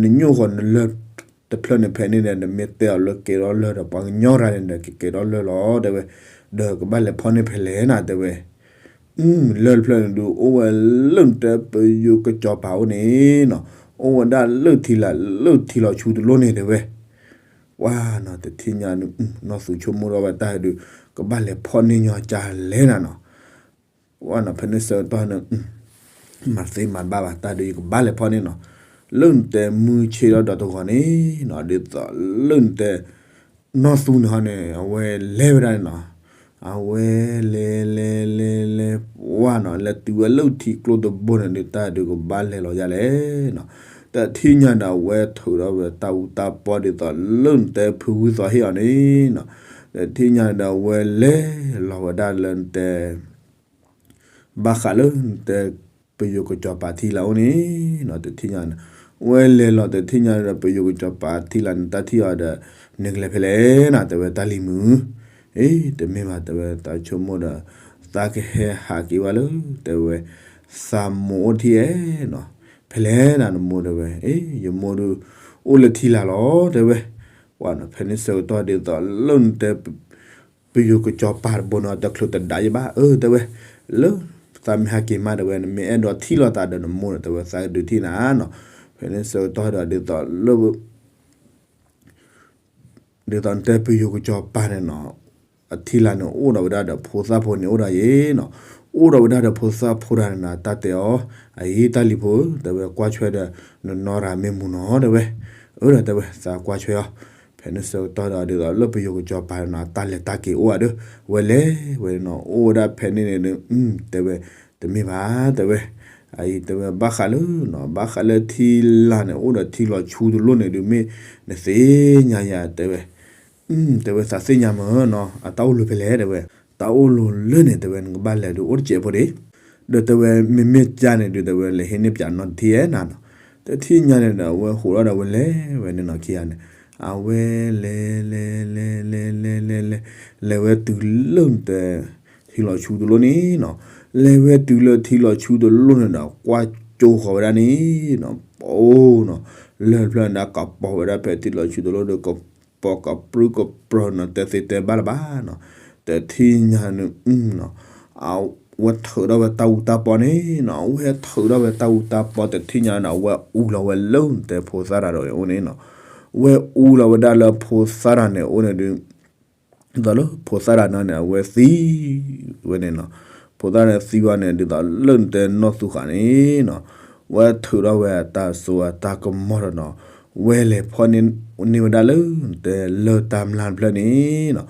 နညိၣ်ဃီၤနလၢၢ်တဖျၢၣ်န့ၣ်ဖဲန့ၣ်ဒီး နမ့ၢ်တဲအီၤလၢကဲထီၣ်လၢၢ်ဒီး ပှၤကညီရၤန့ၣ်ဒီး ကကဲထီၣ်လၢၢ်လီၤ တဲဝဲ ဒီးကဘၣ်လဲၤဖီၣ်န့ၢ်ဖဲလဲၣ်နၤ တဲဝဲ လၢၢ်တဖျၢၣ်န့ၣ်ဒုး အိၣ်ဝဲလၢနတဲပယိၤကစီၤပၤအိၣ်န့ၣ်နီၤ အိၣ်ဝဲဒၣ်လၢၢ်ထံလၢ လၢၢ်ထံလီၤဆူတလိၣ်န့ၣ် တဲဝဲ ပှၢ်နီၤ တထံၣ်ညါန့ၣ် နီၢ်သူဆိကမိၣ်ထီၣ်ဝဲတၢ်ဒုး ကဘၣ်လဲၤဖီၣ်န့ၢ်ညီကၢ်လဲၣ်နၤနီၤ ပှၢ်နီၤ ဖဲန့ၣ်ဆၢကတီၢ်န့ၣ် မၤသ့မၤဘၣ်ဘၣ် တၢ်ဒုးယကဘၣ်လဲၤဖီၣ်န့ၢ်နီၤ လၢနတဲမုၢ်ဆ့ၣ်ထီၣ်ဒီးတဂီၤန့ၣ်နီၤ ဒ်သိးလၢနတဲ နီၢ်သူန့ၣ်ဟီန့ၣ် အဝဲလဲၤဝဲဒၣ်န့ၣ်နီၤ အဝဲလဲၤလဲၤလဲၤလဲၤ ပှၢ်နီၤ လဲၤတုၤဝဲလၢထံကျိတဘိန့ၣ်ဒုး တၢ်ဒုးကဘၣ်လဲၤလီၤယၤလဲၣ်နီၤ တထံၣ်ညါန့ၣ် အဝဲထုးထီၣ်ဝဲတၢ်အူတၢ်ပီဒ်သိးလၢနတဲဖုဂုၢ်သီဟ့ၣ်အီၤန့ၣ်နီၤ တထံၣ်ညါန့ၣ်ဒီး အဝဲလဲၤလီၤဝဲဒၣ်လၢနတဲ ဘၣ်ဃးလၢနတဲ ပယိၤကစီၤပၤထံလာ်အိၣ်န့ၣ်နီၤ တထံၣ်ညါန့ၣ် ဝဲလဲၤလီၤတထံၣ်ညါဒီး ပယိၤကစီၤပၤထံလာ်န့ၣ် တၢ်ထံၣ်အီၤဒီး နကလဲၤဖဲလဲၣ်နၤ တဲဝဲတၢ်လံၤမုာ် အ့ တမ့ၢ်ဘၣ် တဲဝဲ တၢ်ဆိကမိၣ်ဒီး သးကဟဲဟးက့ၤဝဲလၢ တဲဝဲ သးမိၢ်အိၣ်ထံဧဲနီၤ ဖဲလဲၣ်နၤနမိၢ် တဲဝဲ အ့ ယမိၢ်ဒုး အိၣ်လၢထံလာ်လီၤ တဲဝဲ ပှၢ်နီၤ ဖဲန့ၣ်ဆၢကတီၢ်ဒ်သိးလၢနတဲ ပယိၤကစီၤပၤတဘိန့ၣ် တချုးတဒါယဘၣ် အၢ တဲဝဲ လၢ သးမ့ၢ်ဟဲက့ၤမး တဲဝဲ, နမ့ၢ်အဲၣ်ဒိးထံၣ်လိာ်သးဒီးနမိၢ်ဒီး တဲဝဲ, သးကဒုးထံၣ်နၤနီၤ. ဖဲန့ၣ်ဆၢကတီၢ်ဒီး ဒ်သိးလၢ ဒ်သိးနတဲပယိၤကစီၤပၤန့ၣ်နီၤ, အထံလာ်န့ၣ် အိၣ်ဒီးဝဲဒၣ်ဒီးဖိသၣ်ဖိန့ၣ်အိၣ်ဒီးယ့နီၤ. အိၣ်ဒီးဝဲဒၣ်ဒီးဖိသၣ်ဖိတဂၤန့ၣ်နီၤ, တၢ်တဲအီၤ, အအံၤတၢ်လံၤဖိ, တဲဝဲ, ကွၢ်ထွဲဒီး နနီၢ်ရၤမ့ၢ်မူနီၤ, တဲဝဲ. အၢ ဒီးတဲဝဲ သးကွၢ်ထွဲအီၤ. ဖဲန့ၣ်ဆၢကတီၢ်ဒီး ဒ်သိးလၢပယိၤကစီၤပၤန့ၣ်နီၤ တၢ်လဲၤတၢ်က့ၤအိၣ်ဝဲဒီး ဝဲလဲၤဝဲနီၤ, အိၣ်ဝဲဒၣ်ဖဲန့ၣ်န့ၣ်ဒီး တဲဝဲ, တမ့ၢ်ဘၣ်, တဲဝဲ, အအံၤ တဲဝဲ ဘၣ်ဃးလၢနီၤ, ဘၣ်ဃးလၢထံလာ်န့ၣ် အိၣ်ဒီးထံလီၤဆူတလိၣ်န့ၣ်ဒုး မ့ၢ်နသ့ၣ်ညါယၤ, တဲဝဲ. တဲဝဲ သးသ့ၣ်ညါမ့ၢ်နီၤ, အတၢ်အိၣ်လီၤဖဲလဲၣ်, တဲဝဲ. တၢ်အိၣ်လီၤလၢန့ၣ်, တဲဝဲ, နကဘၣ်လဲၤဒုးအိၣ်တစဲးဖိဒံး. ဒီးတဲဝဲ မ့မ့ၢ်ကၢ်န့ၣ်ဒုး တဲဝဲ လဲၤဟ့ၣ်န့ၢ်ပၠးနီတထံၣ်ဧါနၤနီၤ. တထံၣ်ညါန့ၣ်ဒီး အဝဲဟးထီၣ်ဒီး ဝဲလဲၤဝဲန့ၣ်နီၤ, ခံဂၤန့ၣ် အဝဲလဲၤ လဲၤ လဲၤ လဲၤ လဲၤ လဲၤ လဲၤဝဲတုၤလၢနတဲ ထံလီၤဆူတလိၣ်န့ၣ်နီၤ. လဲၤဝဲတုၤလၢထံလီၤဆူတလိၣ်န့ၣ်ဒီး ကွၢ်ကၠိဃီၤဝဲဒၣ်န့ၣ်နီၤ, ပအိၣ်နီၤ, လၢၢ်ဖျၢၣ်န့ၣ်ဒီး ကပီၤဝဲဒၣ်ဖဲထံလီၤဆူတလိၣ်ဒီး ကပီၤကပြုၢ်ကပြီၤနီၤ, တဲသ့တဲဘၣ်လၢၤဘၣ်နီၤ. တထံၣ်ညါန့ၣ်နီၤ, အဝဲထုးထီၣ်ဝဲတၢ်အူတၢ်ပီန့ၣ်နီၤ, အဝဲထုးထီၣ်ဝဲတၢ်အူတၢ်ပီ တထံၣ်ညါန့ၣ် အဝဲအူလီၤဝဲလၢနတဲဖိသၣ်တဂၤဒီးအအိၣ်န့ၣ်နီၤ. ဝဲအူလီၤဝဲဒၣ်လၢဖိသၣ်တဂၤန့ၣ်အအိၣ်န့ၣ်ဒုး ဒ်သိးလၢဖိသၣ်တဂၤန့ၣ် အဝဲသံဝဲန့ၣ်နီၤ. ဖိသၣ်န့ၣ်သံဝဲန့ၣ် ဒ်သိးလၢနတဲနီၢ်သူဃာ်န့ၣ်နီၤ, ဝဲထုးထီၣ်ဝဲအတၢ်စိအတၢ်ကမီၤဒီးနီၤ, ဝဲလဲၤဖီၣ်န့ၢ် န့ၢ်ဝဲဒၣ်လၢနတဲလၢၢ်တၢ်မျၢ်တဖျၢၣ်န့ၣ်နီၤ,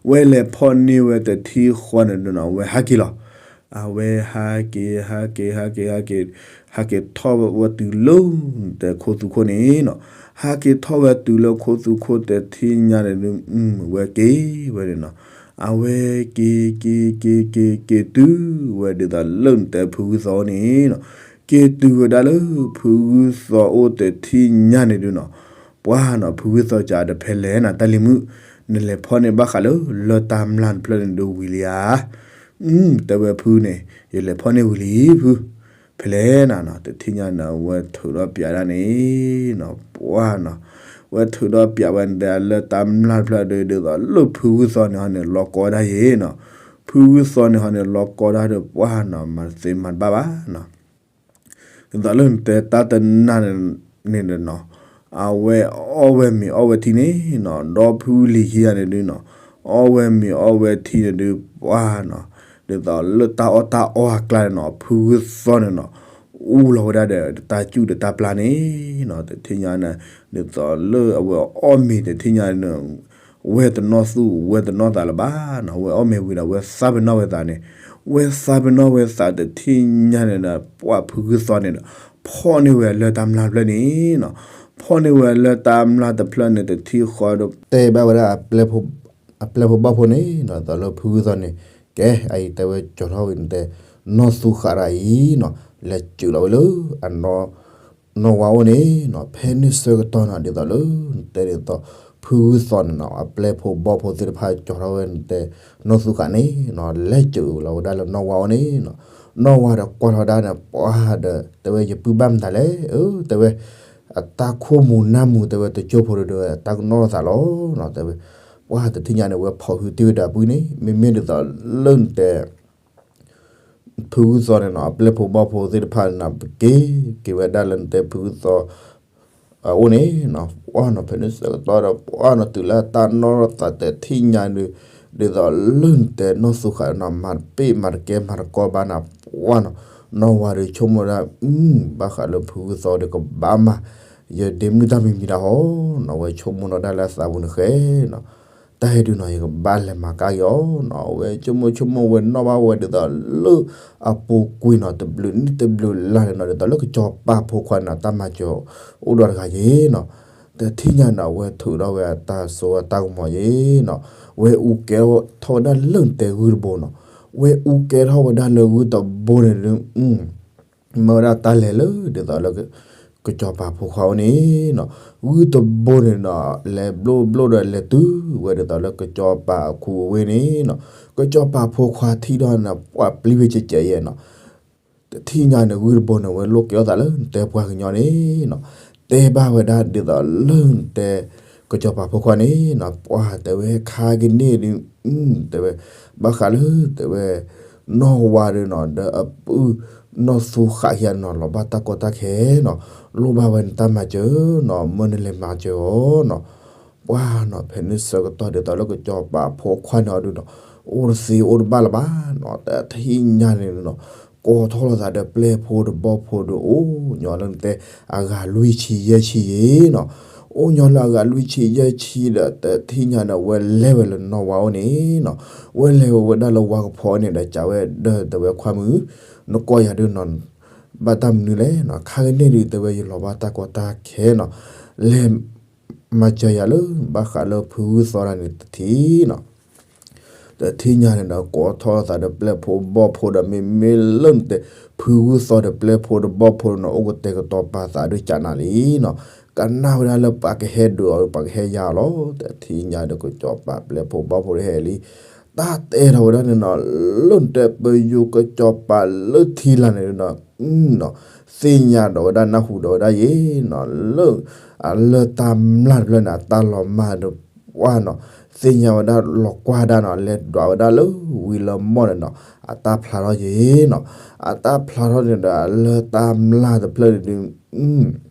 ဝဲလဲၤဖီၣ်န့ၢ်ဝဲတထံၣ်ဃီန့ၣ်ဒုးနီၤ, ဝဲဟးက့ၤလီၤ. အဝဲဟးက့ၤ ဟးက့ၤ ဟးက့ၤ ဟးက့ၤ ဟးက့ၤထီၣ်ဝဲတုၤလၢနတဲခိသူခိၣ်န့ၣ်နီၤ. ဟးက့ၤထီၣ်ဝဲတုၤလၢခိသူခိၣ် တထံၣ်ညါန့ၣ်ဒုး ဝဲက့ၤဝဲန့ၣ်နီၤ. အဝဲက့ၤ က့ၤ က့ၤ က့ၤ က့ၤတုၤဝဲဒ်သိးလၢနတဲဖုဂုၢ်သီအိၣ်န့ၣ်နီၤ. က့ၤတုၤဝဲဒၣ်လၢဖုဂုၢ်သီအိၣ် တထံၣ်ညါန့ၣ်ဒုးနီၤ, ပှၢ်နီၤ, ဖုဂုၢ်သီစးဒီး ဖဲလဲၣ်နၤ တၢ်လံၤမုၣ်, နလဲၤဖီၣ်န့ၢ်ဘၣ်ဃးလၢ လၢၢ်တၢ်မျၢ်တဖျၢၣ်န့ၣ်ဒုးဝံၤလံဧါ. တဲဝဲဖုန့ၣ်, ယလဲၤဖီၣ်န့ၢ်ဝံၤလံဖု. ဖဲလဲၣ်နၤနီၤ, တထံၣ်ညါန့ၣ် အဝဲထုးထီၣ်ပၠးဒၣ်န့ၣ်နီၤ, ပှၢ်နီၤ, ဝဲထုးထီၣ်ပၠးဝဲဒၣ်လၢတၢ်မျၢ်တဖျၢၣ်ဒီး ဒ်သိးလၢဖုဂုၢ်သီန့ၣ်ဟီန့ၣ် လီၤကီဒၣ်ယ့နီၤ. ဖုဂုၢ်သီန့ၣ်ဟီန့ၣ် လီၤကီဒၣ်ဒီး ပှၢ်နီၤ, မၤသ့မၤတဘၣ်ဘၣ်နီၤ. ဒ်သိးလၢနတဲတၢ်တနၢ်န့ၣ်နီၤ, အဝဲအီၣ်ဝဲမ့ၤအီၣ်ဝဲထံန့ၣ်နီၤ, ဒီဖုလံၤခံဂၤန့ၣ်ဒုးနီၤ, အီၣ်ဝဲမ့ၤအီၣ်ဝဲထံန့ၣ်ဒုး ပှၢ်နီၤ, ဒ်သိးလၢတၢ်အီၣ်တၢ်အီအကျါန့ၣ်နီၤ, ဖုဂုၢ်သီန့ၣ်နီၤ, အူလီၤဝဲဒၣ်ဒီးတၢ်စူၣ်ဒီးတၢ်ပျၢ်န့ၣ်နီၤ, တထံၣ်ညါန့ၣ်, ဒ်သိးလၢအဝဲအီၣ်မ့ၤ တထံၣ်ညါန့ၣ် ဝဲတနီၣ်သူၣ် ဝဲတနီၣ်သးလၢၤဘၣ်နီၤ, ဝဲအီၣ်မ့ၤဝံၤဒီး ဝဲသးပ့ၤနီၣ်ဝဲသးန့ၣ်, ဝဲသးပ့ၤနီၣ်ဝဲသး တထံၣ်ညါန့ၣ်ဒီး ပှၢ်ဖုဂုၢ်သီန့ၣ်ဒီး ဖီၣ်န့ၢ်ဝဲလၢၢ်တၢ်မျၢ်တဖျၢၣ်န့ၣ်နီၤ, ဖီၣ်န့ၢ်ဝဲလၢၢ်တၢ်မျၢ်တဖျၢၣ်န့ၣ် တထံၣ်ဃီဒီး တဲဘၣ်ဝဲဒၣ် အပျဲၢ်ဖိဘီၣ်ဖိန့ၣ်နီၤ, ဒ်သိးလၢဖုဂုၢ်သီန့ၣ်, ကဲ အအံၤတဲဝဲ ကၠီၤထီၣ်ဝံၤနတဲ နီၢ်သူဃာ်တဂၤအံၤနီၤ, လဲၤစၢၤလီၤဝဲလၢ အ နီၢ်ဝါအိၣ်န့ၣ်နီၤ, ဖဲန့ၣ်ဆၢကတီၢ်နီၤ, ဒ်သိးလၢ နတဲဒ်သိး ဖုဂုၢ်သီန့ၣ်နီၤ, အပျဲၢ်ဖိဘီၣ်ဖိသ့ၣ်တဖၣ် ကၠီၤထီၣ်ဝဲနတဲ နီၢ်သူဃာ်န့ၣ်နီၤ, လဲၤစၢၤလီၤဝဲဒၣ်လၢနီၢ်ဝါအိၣ်န့ၣ်နီၤ, နီၢ်ဝါဒီးကွၢ်ထီၣ်ဝဲဒၣ်န့ၣ် ပှၢ်ဒီး တဲဝဲ ယပုၢ်ဘၣ်မတၤလဲၣ်, အၢ တဲဝဲ အတၢ်ခိၣ်မူၤနၢ်မူၤ တဲဝဲ တကၠိဖိဒီး တၢ်ကနီၣ်သးလီၤနီၤ, တဲဝဲ ပှၢ်တထံၣ်ညါန့ၣ် ဝဲဖီၣ်ဟုတ့ၢ်ဝဲဒီးအပုၢ်န့ၣ်, မ့မ့ၢ်ဒ်သိးလၢနတဲ ဖုဂုၢ်သီန့ၣ်နီၤ, အပျဲၢ်ဖိဘီၣ်ဖိသ့ၣ်တဖၣ်န့ၣ်နီၤ, ပက့ၤက့ၤဝဲဒၣ်လၢနတဲဖုဂုၢ်သီ အအိၣ်န့ၣ်နီၤ, ပှၢ်နီၤ, ဖဲန့ၣ်ဆၢကတီၢ်ဒီး ပှၢ်နီၤ, တုၤလၢတၢ်နီၣ်ထီၣ်သးတထံၣ်ညါဒီး ဒ်သိးလၢနတဲနီၢ်သူဃာ်နီၤ, မၤတပ့ၢ်မၤတကဲမၤတကီဘၣ်နီၤ, ပှၢ်နီၤ, နီၢ်ဝါဒီးဆိကမိၣ်ဒၣ်, ဘၣ်ဃးလၢဖုဂုၢ်သီဒီးကဘၣ်မၤ ယဒ့မုၣ်တၢ်မံၤမံၤဒၣ်ဟီနီၤ, ဝဲဆိကမိၣ်နီၤဒၣ်လၢအသးပူၤန့ၣ်ဃဲနီၤ, တၢ်ဟဲဒုးနီၤ, ယကဘၣ်လဲၤမၤကါက့ၤအီၤနီၤ, ဝဲဆိကမိၣ်ဆိကမိၣ်ဝဲနီၣ်ဘၣ်ဝဲဒ်သိးလၢ အပူၤကွံာ်နီၤ, တဘျုးနံၣ်တဘျုးလါန့ၣ်နီၤ, ဒ်သိးလၢကစီၤပၤဖိခွါန့ၣ်နီၤ, တၢ်မၤစၢၤအိၣ်ဒီးတဂၤယ့နီၤ, တထံၣ်ညါန့ၣ် အဝဲထုးထီၣ်ဝဲအတၢ်စိအတၢ်ကမီၤယ့နီၤ, ဝဲအူကဲထီၣ်ဝဲဒၣ်လၢနတဲဂုၢ်တဘိနီၤ, ဝဲအူကဲထီၣ်ဝဲဒၣ်လၢဂုၢ်တဘိန့ၣ်ဒုး မ့ၢ်ဝဲဒၣ်တၢ်လဲၤလၢဒ်သိးလၢ ကစီၤပၤဖိခွါအိၣ်န့ၣ်နီၤ, ဂုၢ်တဘိန့ၣ်နီၤ, လဲၤဘျိဘျိဒီးလဲၤတုၤဝဲဒ်သိးလၢကစီၤပၤအခိၣ်အဝ့ၢ်န့ၣ်နီၤ, ကစီၤပၤဖိခွါထံၣ်ဒီးန့ၣ် ပှၢ်ပျံၤဝဲကဲးကဲးယဲနီၤ, တထံၣ်ညါန့ၣ် ဂုၢ်တဘိန့ၣ် ဝဲလိၣ်ကဲထီၣ်သးလၢနတဲပှၤကညီန့ၣ်နီၤ, တဲဘၣ်ဝဲဒၣ်ဒ်သိးလၢနတဲ ကစီၤပၤဖိခွါန့ၣ်နီၤ, ပှၢ်တဲဝဲခါကန့ၣ်ဒုး တဲဝဲ ဘၣ်ဃးလၢတဲဝဲ နီၢ်ဝါဒုးနီၤ ဒီးအပုၢ်နီၢ်သူဃးခံဂၤနီၤ လီၤဘၣ်တၢ်ကီတၢ်ခဲနီၤ, လိၣ်ဘၣ်ဝဲနတၢ်မၤစၢၤနီၤ, မၢနလဲၤမၤစၢၤအီၤနီၤ. ပှၢ်နီၤ ဖဲန့ၣ်ဆၢကတီၢ်ဒ်သိးလၢကစီၤပၤဖိခွါန့ၣ်အီၤဒုးနီၤ အိၣ်တသ့အိၣ်တဘၣ်လၢၤဘၣ်နီၤ, တထံၣ်ညါန့ၣ်နီၤ ကိးထီၣ်လိာ်သးဒီးပျဲၢ်ဖိတဘီၣ်ဖိဒီး အိၣ်ညီလၢနတဲ အဂၤလွံၢ်ဆံယဲၢ်ဆံယဲၢ်နီၤ, အိၣ်ညီလၢအဂၤလွံၢ်ဆံယဲၢ်ဆံဒီး တထံၣ်ညါန့ၣ် ဝဲလဲၤဝဲလၢနီၢ်ဝါအိၣ်န့ၣ်နီၤ, ဝဲလဲၤဝဲဒၣ်လၢဝါကဖီန့ၣ်ဒီး စံးဝဲဒီးတဲဝဲခွါမုၣ်, နကိးယၤဒုးနီၤ ဘၣ်တၢ်မနုၤလဲၣ်နီၤ, ခါကန့ၣ်ဒုးတဲဝဲယလီၤဘၣ်တၢ်ကီတၢ်ခဲနီၤ, လဲၤ မၤစၢၤယၤလၢ ဘၣ်ဃးလၢဖုဂုၢ်သီဒၣ်န့ၣ်တထံၣ်နီၤ, တထံၣ်ညါန့ၣ်ဒီး ကိးထီၣ်လိာ်သးဒီးပျဲၢ်ဖိဘီၣ်ဖိဒီး မ့မ့ၢ်လၢနတဲ ဖုဂုၢ်သီဒီးပျဲၢ်ဖိဒီးဘီၣ်ဖိနီၤ အိၣ်ကတဲာ်ကတီၤပာ်သးဒုးကနၣ်လံနီၤ, ကနၣ်ဝဲဒၣ်လၢပှၤကဟဲဒုးအီၤ ပှၤကဟဲယၤအီၤလီၤ, တထံၣ်ညါဒီးကစီၤပၤပျဲၢ်ဖိဘီၣ်ဖိဒီးဟဲလံ, တၢ်တဲထီၣ်ဝဲဒၣ်န့ၣ်နီၤ, လၢနတဲပယိၤကစီၤပၤလၢထံလာ်န့ၣ်နီၤ သ့ၣ်ညါဒီးဝဲဒၣ်နၢ်ဟူဒီးဝဲဒၣ်ယဲနီၤ, လၢ အလၢၢ်တၢ်မျၢ်တဖျၢၣ်န့ၣ် အတၢ်လီၤမၢ်ဒီးပှၢ်နီၤ, သ့ၣ်ညါဝဲဒၣ်လီၤကွၢ်ဒၣ်နီၤ, လဲၤဒွးဝဲဒၣ်လၢဝံၤလၢမီၢ်န့ၣ်နီၤ, အတၢ်ဖျါထီၣ်ယဲနီၤ, အတၢ်ဖျါထီၣ်န့ၣ်ဒီး အလၢၢ်တၢ်မျၢ်တဖျၢၣ်န့ၣ်ဒုး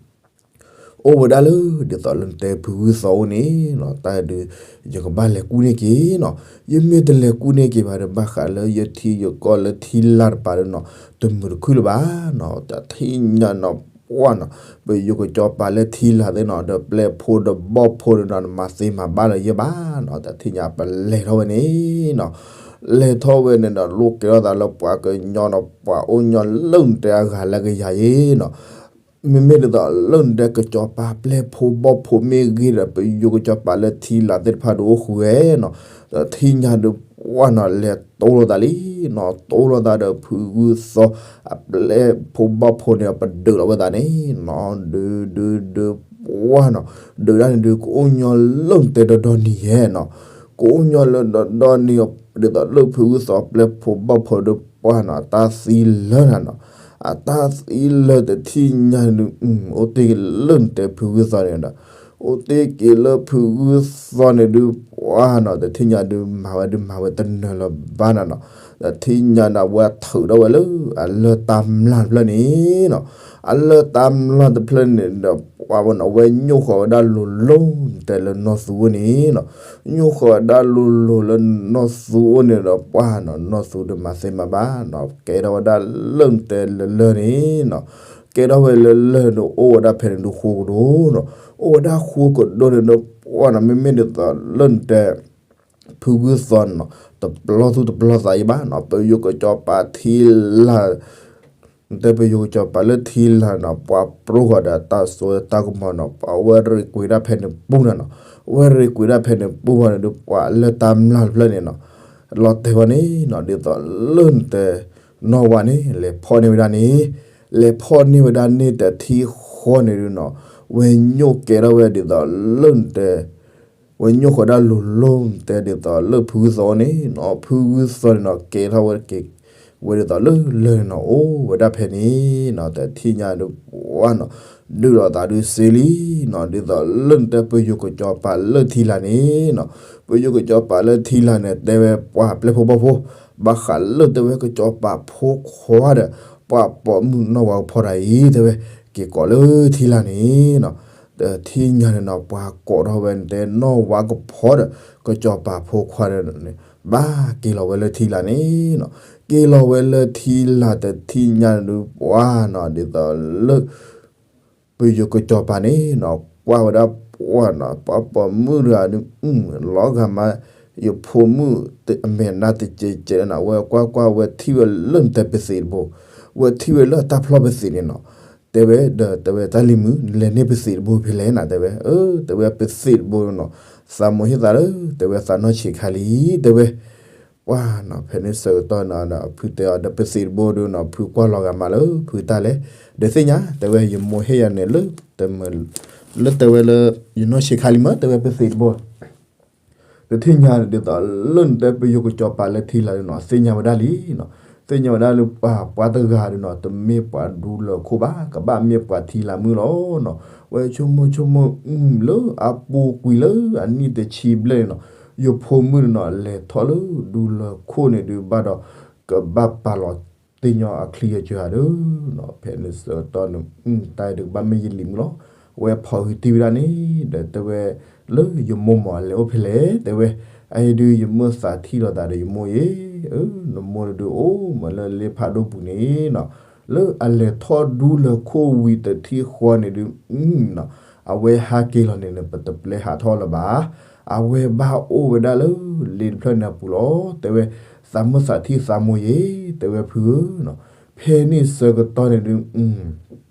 အိၣ်ဝဲဒၣ်လၢ ဒ်သိးလၢနတဲဖုဂုၢ်သီအိၣ်န့ၣ်နီၤ, တၢ်ဒုး ယကဘၣ်လဲၤကူၣ်န့ၢ်က့ၤနီၤ, ယမ့ၢ်တလဲၤကူၣ်န့ၢ်က့ၤဘၣ်ဒီး ဘၣ်ဃးလၢယထံယကီၢ်လၢထံလာ်တပၤဒုးနီၤ, တမုာ်တခုလၢၤဘၣ်နီၤ, တထံၣ်ညါနီၤ ပှၢ်နီၤ, ပယိၤကစီၤပၤလၢထံလာ်သ့ၣ်နီၤ ဒီးပျဲၢ်ဖိဒီးဘီၣ်ဖိဒုးနီၤ နမၤသ့မၤဘၣ်လၢၤယဲဘၣ်နီၤ, တထံၣ်ညါပလဲၤထီၣ်ဝဲန့ၣ်နီၤ, လဲၤထီၣ်ဝဲန့ၣ်ဒီး လိၣ်ကဲထီၣ်သးလၢပှၤကညီနီၤ, ပှၤအိၣ်ညီလၢနတဲအဂၤလၢကယၤယဲနီၤ, မ့မ့ၢ်ဒ်သိးလၢနတဲကစီၤပၤပျဲၢ်ဖိဘီၣ်ဖိမ့ၢ်ဂ့ၤဒီး ပယိၤကစီၤပၤလၢထံလာ်သ့ၣ်တဖၣ်ဒုးအိၣ်ဃုာ်ဝဲနီၤ, တထံၣ်ညါဒုးပှၢ်နီၤ လဲၤတိလိာ်သးလံနီၤ, တိလိာ်သးဒီးဖုဂုၢ်သီ အပျဲၢ်ဖိဘီၣ်ဖိန့ၣ် ပဒုးလီၤဝဲသးန့ၣ်နီၤ, ဒုးဒုးဒုးပှၢ်နီၤ, ဒုးဒၣ်န့ၣ်ဒုး ကအိၣ်ညီလၢနတဲဒီဒီနံၤယဲနီၤ, ကအိၣ်ညီလၢဒီဒီနံၤ ဒ်သိးလၢဖုဂုၢ်သီပျဲၢ်ဖိဘီၣ်ဖိဒုးပှၢ်နီၤ အတၢ်သံလၢာ်နၤနီၤ, အတၢ်သံလၢာ်တထံၣ်ညါဒုး အိၣ်တ့ၢ်က့ၤလၢနတဲဖုဂုၢ်သီန့ၣ်ဒီး, အိၣ်တ့ၢ်က့ၤလၢဖုဂုၢ်သီန့ၣ်ဒုးပှၢ်နီၤ, တထံၣ်ညါဒုးမၤဝဲဒုးမၤဝဲတနၢၤလၢၤဘၣ်နၤနီၤ, တထံၣ်ညါန့ၣ် အဝဲထုးထီၣ်ဝဲလၢ အလၢၢ်တၢ်မျၢ်တဖျၢၣ်န့ၣ်နီၤ, အလၢၢ်တၢ်မျၢ်တဖျၢၣ်န့ၣ်ဒီး ပှၢ်ဝဲနီၤ ဝဲညိၣ်ဃီၤဝဲဒၣ်လိၤလိၤနတဲလၢနီၢ်သူအိၣ်န့ၣ်နီၤ, ညိၣ်ဃီၤဝဲဒၣ်လိၤလိၤလၢနီၢ်သူအိၣ်န့ၣ်ဒီး ပှၢ်နီၤ နီၢ်သူဒုးမၤသ့မၤဘၣ်နီၤ, ကဲထီၣ်ဝဲဒၣ်လၢနတဲလၢာ်လၢာ်န့ၣ်နီၤ, ကဲထီၣ်ဝဲလၢာ်လၢာ်န့ၣ် အိၣ်ဝဲဒၣ်ဖဲန့ၣ်ဒုးဃိကဒိၣ်နီၤ, အိၣ်ဝဲဒၣ်ဃိကဒိၣ်န့ၣ်ဒီး ပှၢ်နီၤ မ့မ့ၢ်ဒ်သိးလၢနတဲ ဖုဂုၢ်သီန့ၣ်နီၤ, တပျီသူၣ်တပျီသးအံၤဘၣ်နီၤ, ပယိၤကစီၤပၤထံလာ် နတဲပယိၤကစီၤပၤလၢထံလာ်နီၤ, ပှၤပြိဃီၤဒီးတၢ်စိတၢ်ကမီၤနီၤ, ပှၤဝဲရ့ကွံာ်ဒၣ်ဖဲန့ၣ်ပူၤနၤနီၤ, ဝဲရ့ကွံာ်ဒၣ်ဖဲန့ၣ်ပူၤဝဲန့ၣ်ဒုး ပှၤလၢၢ်တၢ်မျၢ်တဖျၢၣ်န့ၣ်နီၤ, လီၤတဲာ်ဝဲန့ၣ်နီၤ, ဒ်သိးလၢနတဲ နီၢ်ဝါန့ၣ် လဲၤဖီၣ်န့ၢ်ဝဲဒၣ်န့ၣ်, လဲၤဖီၣ်န့ၢ်ဝဲဒၣ်န့ၣ်တထံၣ်ဃီန့ၣ်ဒုးနီၤ, ဝဲညိၣ်ကဲထီၣ်ဝဲဒ်သိးလၢနတဲ ဝဲညိၣ်ဃီၤဒၣ်လိၤလိၤနတဲဒ်သိးလၢဖုဂုၢ်သီန့ၣ်နီၤ, ဖုဂုၢ်သီန့ၣ်နီၤ ကဲထီၣ်ဝဲက့ၤ ဝဲဒ်သိးလၢလၢာ်န့ၣ်နီၤ, အိၣ်ဝဲဒၣ်ဖဲန့ၣ်နီၤ, တထံၣ်ညါဒုးပှၢ်နီၤ, ဒုးလိာ်သးဒုးစ့လံနီၤ, ဒ်သိးလၢနတဲပယိၤကစီၤပၤလၢထံလာ်န့ၣ်နီၤ, ပယိၤကစီၤပၤလၢထံလာ်န့ၣ် တဲဝဲပှၤပျဲၢ်ဖိဘီၣ်ဖိ, ဘၣ်ဃးလၢတဲဝဲကစီၤပၤဖိခွါဒီး ပှၤပိာ်မုၣ်နီၢ်ဝါကဖီတၢ်အံၤ တဲဝဲက့ၤကိးလၢထံလာ်န့ၣ်နီၤ, တထံၣ်ညါန့ၣ်နီၤ ပှၤကိးထီၣ်ဝဲနတဲနီၢ်ဝါကဖီဒီး ကစီၤပၤဖိခွါဒီးန့ၣ် ဘၣ်က့ၤလီၤဝဲလၢထံလာ်န့ၣ်နီၤ, က့ၤလီၤဝဲလၢထံလာ်တထံၣ်ညါဒုးပှၢ်နီၤ ဒ်သိးလၢ ပယိၤကစီၤပၤန့ၣ်နီၤ ကွၢ်ဝဲဒၣ်ပှၢ်နီၤ ပှၤပိာ်မုၣ်တဂၤန့ၣ် လီၤဂာ်မး ယဖိမုၣ်အမဲာ်နါတစဲးစဲးန့ၣ်နီၤ ဝဲကွၢ်ကွၢ်ဝဲထံၣ်ဝဲလၢနတဲပသံးတဘိ, ဝဲထံၣ်ဝဲလၢအတၢ်ဖျီပသံးန့ၣ်နီၤ, တဲဝဲဒီးတဲဝဲတၢ်လံၤမုၣ် နလဲၤန့ၢ်ပသံးတဘိဖဲလဲၣ်နီၤ တဲဝဲ, အၢ တဲဝဲပသံးတဘိနီၤ, သးမိၢ်ဟ့ၣ်သးလၢ တဲဝဲသးနီၢ်ဆံးခါလံ တဲဝဲ ပှၢ်နီၤ ဖဲန့ၣ်ဆၢကတီၢ်နီၤ ဖုတဲအီၤဒီးပသံးတဘိဒုးနီၤ ဖုကွၢ်လီၤဂာ်မးလၢဖုတၢ်လဲၣ်, ဒီးသ့ၣ်ညါ တဲဝဲယမိၢ်ဟ့ၣ်ယၤန့ၣ်လၢ တမၢ လၢတဲဝဲလၢ ယနီၢ်ဆံးခါလံမး တဲဝဲပသံးတဘိ, တထံၣ်ညါဒ်သိးလၢနတဲပယိၤကစီၤပၤလၢထံလာ်ဒုးနီၤ သ့ၣ်ညါဝဲဒၣ်လံနီၤ, သ့ၣ်ညါဝဲဒၣ်လၢပှၤပှၤတဂၤဒုးနီၤ တမ့ၢ်ပှၤဒူလၢၢ်ခိၣ်ဘၣ် ကဘၣ်မ့ၢ်ပှၤထံလာ်မုၣ်လီၤနီၤ, ဝဲဆိကမိၣ်ဆိကမိၣ် လၢအပူၤကွံာ်လၢအနံၣ်တဆံဘျဲၣ်န့ၣ်နီၤ ယဖိမုၣ်န့ၣ်နီၤ လဲၤထီၣ်လၢဒူလၢၢ်ခိၣ်န့ၣ်ဒုးဘၣ်ဒီး ကဘၣ်ပာ်လီၤတ့ၢ်ညီအချံအစၢၤဧါဒီး, ဖဲန့ၣ်ဆၢကတီၢ်န့ၣ် တၢ်အံၤဒုးကဘၣ်မ့ၢ်ယလံၤမုၣ်လီၤ. အဝဲဖီၣ်ဟုတံၢ်ဝဲဒၣ်န့ၣ်ဒီး တဲဝဲ လၢယမိၢ်မ့ၢ်အလဲၤအိၣ်ဖဲလဲၣ် တဲဝဲ, အအံၤဒုးယမ့ၢ်သးထံၣ်လိာ်သးဒီးယမိၢ်အံၤ, နမိၢ်ဒုးအိၣ်မးလၢလ့ဖးဒိၣ်ပူၤန့ၣ်နီၤ, လၢအလဲၤထီၣ်ဒူလၢၤခိၣ်ဝံၤတထံၣ်ဃီန့ၣ်ဒုး အဝဲဟးက့ၤလီၤန့ၣ်န့ၣ် ပတပျဲဟးထီၣ်လၢၤဘၣ်. အဝဲဘၣ်အိၣ်ဝဲဒၣ်လၢလ့တဖျၢၣ်န့ၣ်အပူၤလီၤ. တဲဝဲ သးမုၢ်သးထံၣ်သးမိၢ်ယ့ၤ တဲဝဲဖုဧၢနီၤ, ဖဲန့ၣ်ဆၢကတီၢ်န့ၣ်ဒုး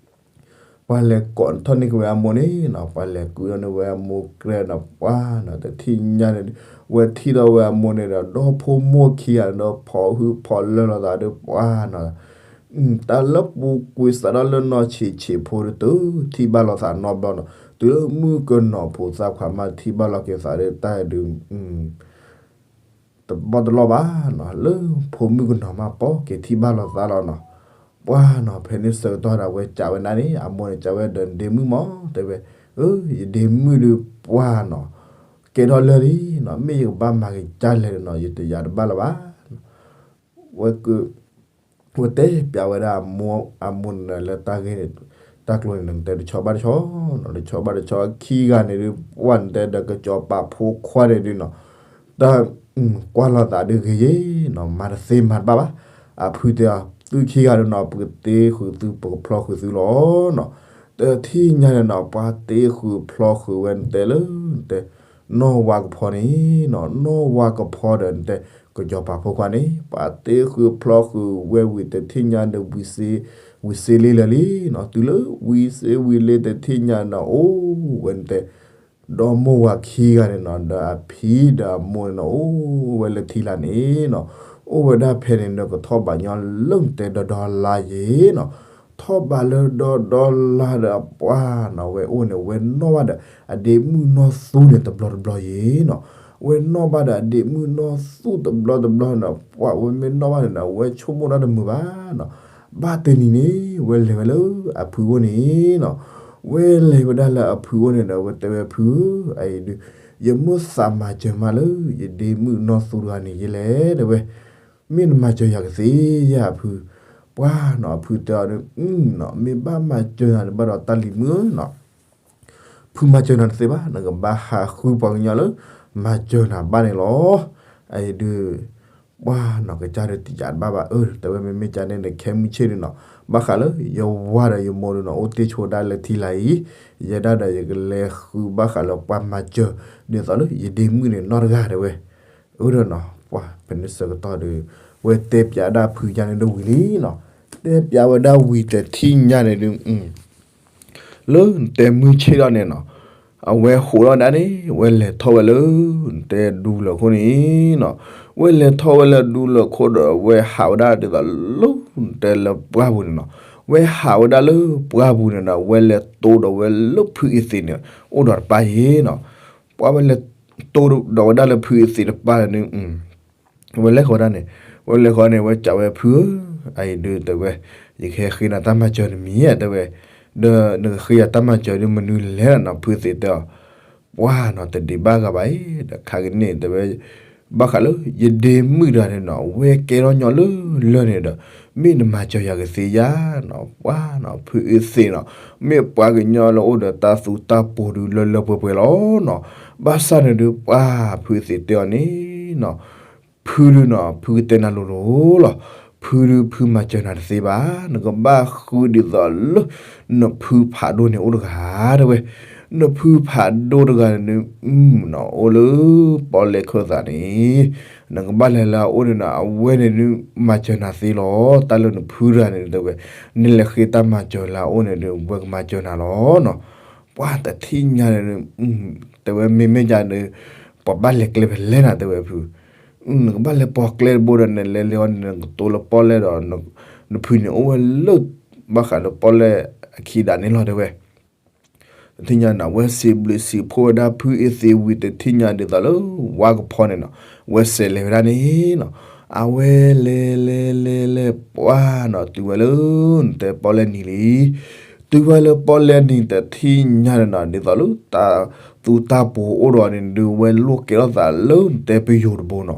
ပှၤလဲၤကိးထီၣ်န့ၢ်က့ၤဝဲအမိၢ်န့ၣ်နီၤ, ပှၤလဲၤကုးထီၣ်န့ၢ်ဝဲအမိၢ်ကြဲးနီၤ, ပှၤနီၤ တထံၣ်ညါန့ၣ်ဒုး ဝဲထံၣ်ထီၣ်ဝဲအမိၢ်န့ၣ်ဒီး ဒီဖိမိၢ်ခံဂၤန့ၣ်ဒီး ဖီၣ်ဟုဖီၣ်လၢာ်လိာ်သးဒီး ပှၤနီၤ တၢ်လၢပူၤကွံာ်စးထီၣ်လၢနီၢ်ဆံးဆံးဖိဒုး တထံၣ်ဘၣ်လိာ်သးနီတဘျီနီၤ, တုၤလၢမုၣ်ကနီၤဖိသၣ်ခွါမးထံၣ်ဘၣ်လိာ်က့ၤသးဒီး တၢ်ဒုး တဘီတလီၢ်ဘၣ်နီၤ, လၢဖိမုၣ်ကနီၤမးပိာ်က့ၤထံၣ်ဘၣ်လိာ်သးလီၤနီၤ, ပှၤနီၤ ဖဲန့ၣ်ဆၢကတီၢ်ဒီး အဝဲကးဝဲဒၣ်န့ၣ် အမိၢ်န့ၣ်ကးဝဲဒီး ဒ့မုၣ်မး တဲဝဲ, အၢ ယဒ့မုၣ်ဒုးပှၤနီၤ, ကဲထီၣ်လၢာ်လံနီၤ, မ့ၢ်ယကဘၣ်မၤက့ၤကၢ်လဲၣ်နီၤ ယတယာ်တဘၣ်လၢၤဘၣ် ဝဲက ဝဲတဲပျးဝဲဒၣ်အမိၢ်န့ၣ်လၢတၢ်ဂ့ၢ်န့ၣ် တၢ်ကျိၤန့ၣ် နတဲတဆီဘၣ်တဆီနီၤ, တဆီဘၣ်တဆီခံဂၤန့ၣ်ဒုး ပှၤနတဲဒီးကစီၤပၤဖိခွါန့ၣ်ဒုးနီၤ, တၢ် ကွၢ်လိာ်သးဒုးဂ့ၤယ့ၤနီၤ, မၤတသ့မၤတဘၣ်ဘၣ်. အဖုတဲအီၤ သုခံဂၤဒုးနီၤ ပကတ့ဃုာ်သု ပကဖျီဃုာ်သုလီၤနီၤ, တထံၣ်ညါန့ၣ်နီၤ ပှၤတ့ဃုာ်ဖျီဃုာ်ဝဲ နတဲလၢ နတဲ နီၢ်ဝါကဖီန့ၣ်နီၤ, နီၢ်ဝါကဖီဒီး နတဲ ကစီၤပၤဖိခွါန့ၣ် ပှၤတ့ဃုာ်ဖျီဃုာ်ဝဲဝံၤတထံၣ်ညါဒီး ဝံၤစ့လ့လၢာ်လံနီၤ, တုၤလၢဝံၤစ့ဝံၤလ့တထံၣ်ညါနီၤ အိၣ်ဝဲ နတဲ ဒီမိၢ်ဝၤခံဂၤန့ၣ်နီၤ ဒီးအဖံဒီးအမိၢ်န့ၣ်နီၤ အိၣ်ဝဲလၢထံလာ်န့ၣ်နီၤ, အိၣ်ဝဲဒၣ်ဖဲန့ၣ်ဒီး ကထီၣ်ဘးညီလၢ နတဲ ဒီဒီလါယ့ၤနီၤ, ထီၣ်ဘးလၢဒီဒီလါဒီး ပှၤနီၤ ဝဲအိၣ်န့ၣ် ဝဲနီၣ်ဘၣ်ဒီး အဒ့မုၣ်နီၢ်သူန့ၣ်တဘျီတဘျီယ့ၤနီၤ, ဝဲနီၣ်ဘၣ်ဒီးအဒ့မုၣ်နီၢ်သူတဘျီတဘျီနီၤ, ပှၤဝဲမ့ၢ်နီၣ်ဘၣ်န့ၣ်ဒီး ဝဲဆိကမိၣ်တၢ်တမုာ်ဘၣ်နီၤ, ဘၣ်တနံၤန့ၣ် ဝဲလဲၤဝဲလၢအဖုအိၣ်န့ၣ်နီၤ, ဝဲလဲၤဝဲဒၣ်လၢအဖုအိၣ်န့ၣ်ဒီး ဝဲတဲဝဲဖုဧၢ, အအံၤဒုး ယမ့ၢ်သးမၤစၢၤမးလၢ ယဒ့မုၣ်နီၢ်သူတဂၤန့ၣ်ယဲလဲၣ် တဲဝဲ, မ့ၢ်နမၤစၢၤယၤကသ့ဧါအဖု, ပှၤနီၤ အဖုတဲအီၤဒုး နီၤ မ့ၢ်ဘၣ်မၤစၢၤနၤန့ၣ်ဘၣ်ဒီး တၢ်လံၤမုၣ်နီၤ ဖုမၤစၢၤနၤတသ့ဘၣ်, နကဘၣ်ဟးဃုပှၤကညီလၢ မၤစၢၤနၤဘၣ်န့ၣ်လီၤ. အအံၤဒုး ပှၤနီၤ ကစၢ်ဒုးတယာ်တဘၣ်ဘၣ်, အၢ တဲဝဲ မ့မ့ၢ်ကန့ၣ်ဒီး ခဲမုၢ်ဆ့ၣ်ဒုးနီၤ ဘၣ်ဃးလၢယဝၤဒီးယမိၢ်ဒုးနီၤ အိၣ်တ့ၢ်ဆိဒၣ်လၢထံလာ်အံၤ, ယဲဒၣ်ဒီးယကလဲၤဃုဘၣ်ဃးလၢပှၤမၤစၢၤ ဒ်သိးလၢယဒ့မုၣ်န့ၣ်နီတဂၤ တဲဝဲ, အၢဒီးနီၤ ပှၤဖဲန့ၣ်ဆၢကတီၢ်ဒီး ဝဲတဲပျးဒၣ်ဖုညါန့ၣ်ဒီးဝံၤလံနီၤ, တဲပျးဝဲဒၣ်ဝံၤတထံၣ်ညါန့ၣ်ဒုး လၢနတဲမုၢ်ဆ့ၣ်ထီၣ်န့ၣ်နီၤ, အဝဲဟးထီၣ်ဒၣ်န့ၣ် ဝဲလဲၤထီၣ်ဝဲလၢ နတဲဒူလၢာ်ခိၣ်န့ၣ်နီၤ, ဝဲလဲၤထီၣ်ဝဲလၢဒူလၢာ်ခိၣ်ဒီး ဝဲဟးဝဲဒၣ်ဒ်သိးလၢ နတဲလၢပှၢ်ပူၤန့ၣ်နီၤ, ဝဲဟးဝဲဒၣ်လၢပှၢ်ပူၤန့ၣ်ဒီး ဝဲလဲၤတိၢ်ဒီးဝဲလၢဖုအ့သ့းန့ၣ် အိၣ်ဒီးတပၢ်ယ့ၤနီၤ, ပှၤဝဲလဲၤတိၢ်ဒီးဝဲဒၣ်လၢဖုအ့သ့းတပၢ်န့ၣ် ဝဲလဲၤဃီဒၣ်န့ၣ်, ဝဲလဲၤဃီန့ၣ် ဝဲစံးဝဲဖုဧၢ, အအံၤဒုးတဲဝဲ, ယကဟဲဃ့နၤတၢ်မၤစၢၤတမံၤဧါ တဲဝဲ, ဒီးနကဃ့ယၤတၢ်မၤစၢၤဒုးမနုၤလဲၣ်နီၤ, ဖုအ့သ့းတဲအီၤ, ပှၤနီၤ တဒံးဘၣ်ဂၤဘၣ်အံၤ ဒီးခါကန့ၣ်တဲဝဲ, ဘၣ်ဃးလၢ ယဒ့မုၣ်တဂၤန့ၣ်နီၤ ဝဲကဲထီၣ်ညီလၢလၢန့ၣ်ဒီး မ့ၢ်နမၤစၢၤယၤကသ့ဧါနီၤ, ပှၤနီၤ ဖုအ့သ့းနီၤ မ့ၢ်ပှၤကညီလၢအိၣ်ဒီးတၢ်သူတၢ်ပှီၤဒုးလၢလၢပှဲၤပှဲၤလီၤနီၤ, ဘၣ်ဆၣ်န့ၣ်ဒုး ပှၤဖုအ့သ့းတဲအီၤန့ၣ်နီၤ ဖုဒုးနီၤ ဖုကတဲနၤလိၤလိၤလီၤ, ဖုဒုးဖုမၤစၢၤနၤတသ့ဘၣ်, နကဘၣ်ဃုဒ်သိးလၢ နဖုဖးဒိၣ်န့ၣ်အိၣ်တဂၤ တဲဝဲ, နဖုဖးဒိၣ်တဂၤန့ၣ် အိၣ်လၢပီၣ်လဲၣ်ခၢၣ်သးန့ၣ်, နကဘၣ်လဲၤလၢအအိၣ်န့ၣ်ဒီး အဝဲန့ၣ်ဒုးမၤစၢၤနၤသ့လီၤ, တၢ်လၢနဖုတဂၤန့ၣ်တဲဝဲ, နလဲၤဃ့တၢ်မၤစၢၤလၢအအိၣ်န့ၣ်ဒုး ဝဲကမၤစၢၤနၤလီၤနီၤ, ပှၤတထံၣ်ညါန့ၣ် တဲဝဲမ့မ့ၢ်ယၤန့ၣ် ပှၤဘၣ်လဲၤကျဲဖဲလဲၣ်နၤ တဲဝဲဖု နကဘၣ်လဲၤပိာ်ကျဲတဘိဒီး နလဲၤလဲၤအီၤန့ၣ် နကတိၤလၢပီၣ်လဲၣ်ဒီး နဖုန့ၣ်အိၣ်ဝဲလၢ ဘၣ်ဃးလၢပီၣ်လဲၣ်အခံဒၣ်န့ၣ်လီၤ တဲဝဲ, တထံၣ်ညါန့ၣ် ဝဲစံးဘျုးစံးဖှိၣ်ဝဲဒၣ်ဖုအ့သ့းဝံၤတထံၣ်ညါဒ်သိးလၢ ဝါကဖီန့ၣ်နီၤ, ဝဲစဲးလဲၤဝဲဒၣ်န့ၣ်နီၤ, အဝဲလဲၤလဲၤလဲၤလဲၤပှၤနီၤ တုၤဝဲလၢ နတဲပီၣ်လဲၣ်နံၤလံ တုၤဝဲလၢပီၣ်လဲၣ်နံၤတထံၣ်ညါန့ၣ်နီၤ ဒ်သိးလၢတၢ်သူတၢ်ပှီၤအိၣ်ဒီးန့ၣ်ဒုး ဝဲလိၣ်ကဲထီၣ်သးလၢနတဲပယိၤတဘိနီၤ,